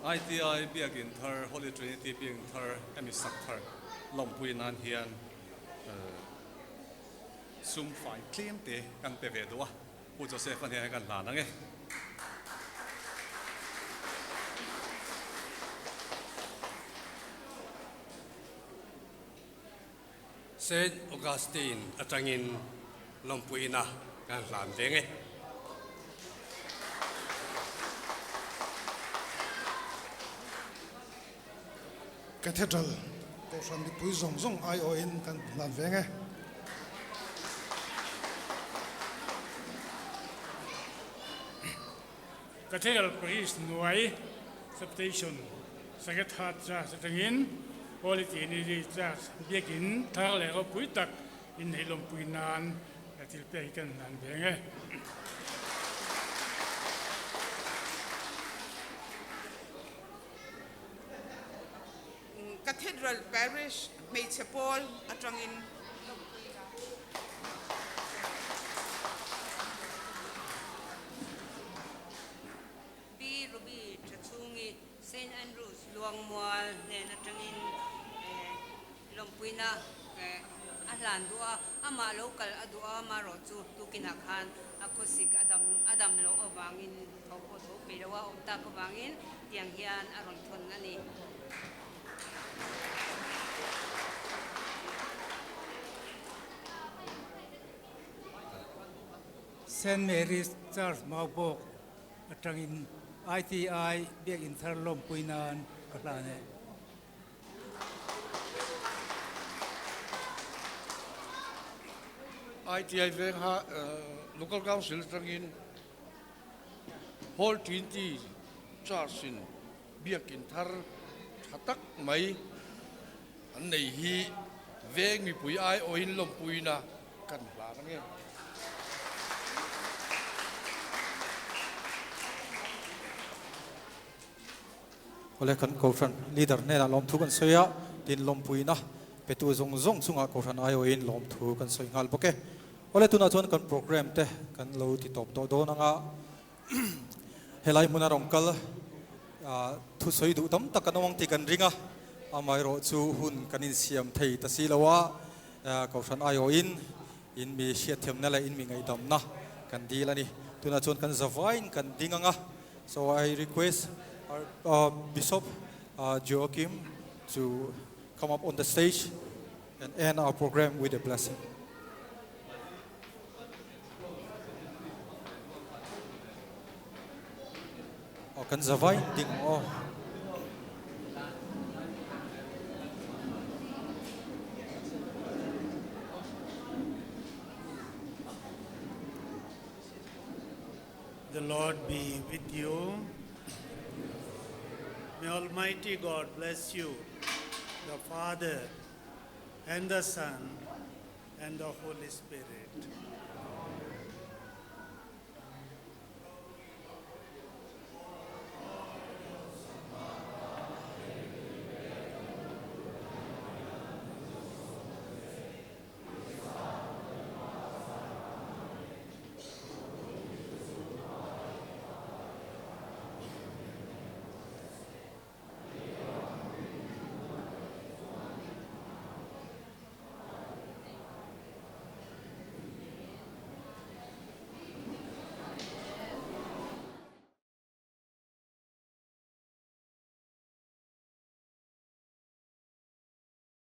ITI Biakin Thar Holy Trinity Biakin Thar hemi sak thar lawmpui nan hian Sum fai tlem te kan pe ve duh a, Pu Joseph-a hnenah kan hlan ang e. Saint Augustine atangin lawmpuina kan hlan veng e. Cathedral Kohhran mipui zawng zawng aiawhin kan hlan veng e. Cathedral Parish hnuai Substation Sacred Heart Church atangin Holy Trinity Church biakin thar leh ropui tak inneih lawmpui nan thil pek hi kan hlan veng e. Cathedral Parish hmeichhe pawl atangin. Pi Ruby Thachhungi Saint Andrews Luangmual hnen atangin lawmpuina a hlan duh a, amah lo kal a duh a, amaherawh chu tukinah khan a khawsik a dam loh avangin Tho pawh tho peih lo a awm tak avangin tiang hian a rawn thawn a ni. Saint Mary's Church Maubawk atangin ITI Biakinn thar lawmpui nan ka hlan e. ITI vengha Local Council atangin Hall Trinity Church in biakin thar tha tak mai an nei hi veng mipui aiawhin lawmpuina kan hlan ange. Awle kan Kohhran leader hnenah lawmthu kan sawi a, tin lawmpuina petu zawng zawng chungah Kohhran aiawhin lawmthu kan sawi nghal bawk e. Awle tunah chuan kan program te kan lo ti tawp tawh dawn anga helai hmuna rawn kal thusawi duh tam tak kan awm ang tih kan ring a, amaherawh chu hun kan insiam thei ta si lo a, Kohhran aiawhin in mi hriatthiamna leh in mi ngaihdamna kan dil a ni. Tunah chuan kan zavaiin kan ding anga, so I request our Bishop Joachim to come up on the stage and end our program with a blessing. Aw kan zavai ding aw. The Lord be with you. May Almighty God bless you, the Father, and the Son, and the Holy Spirit.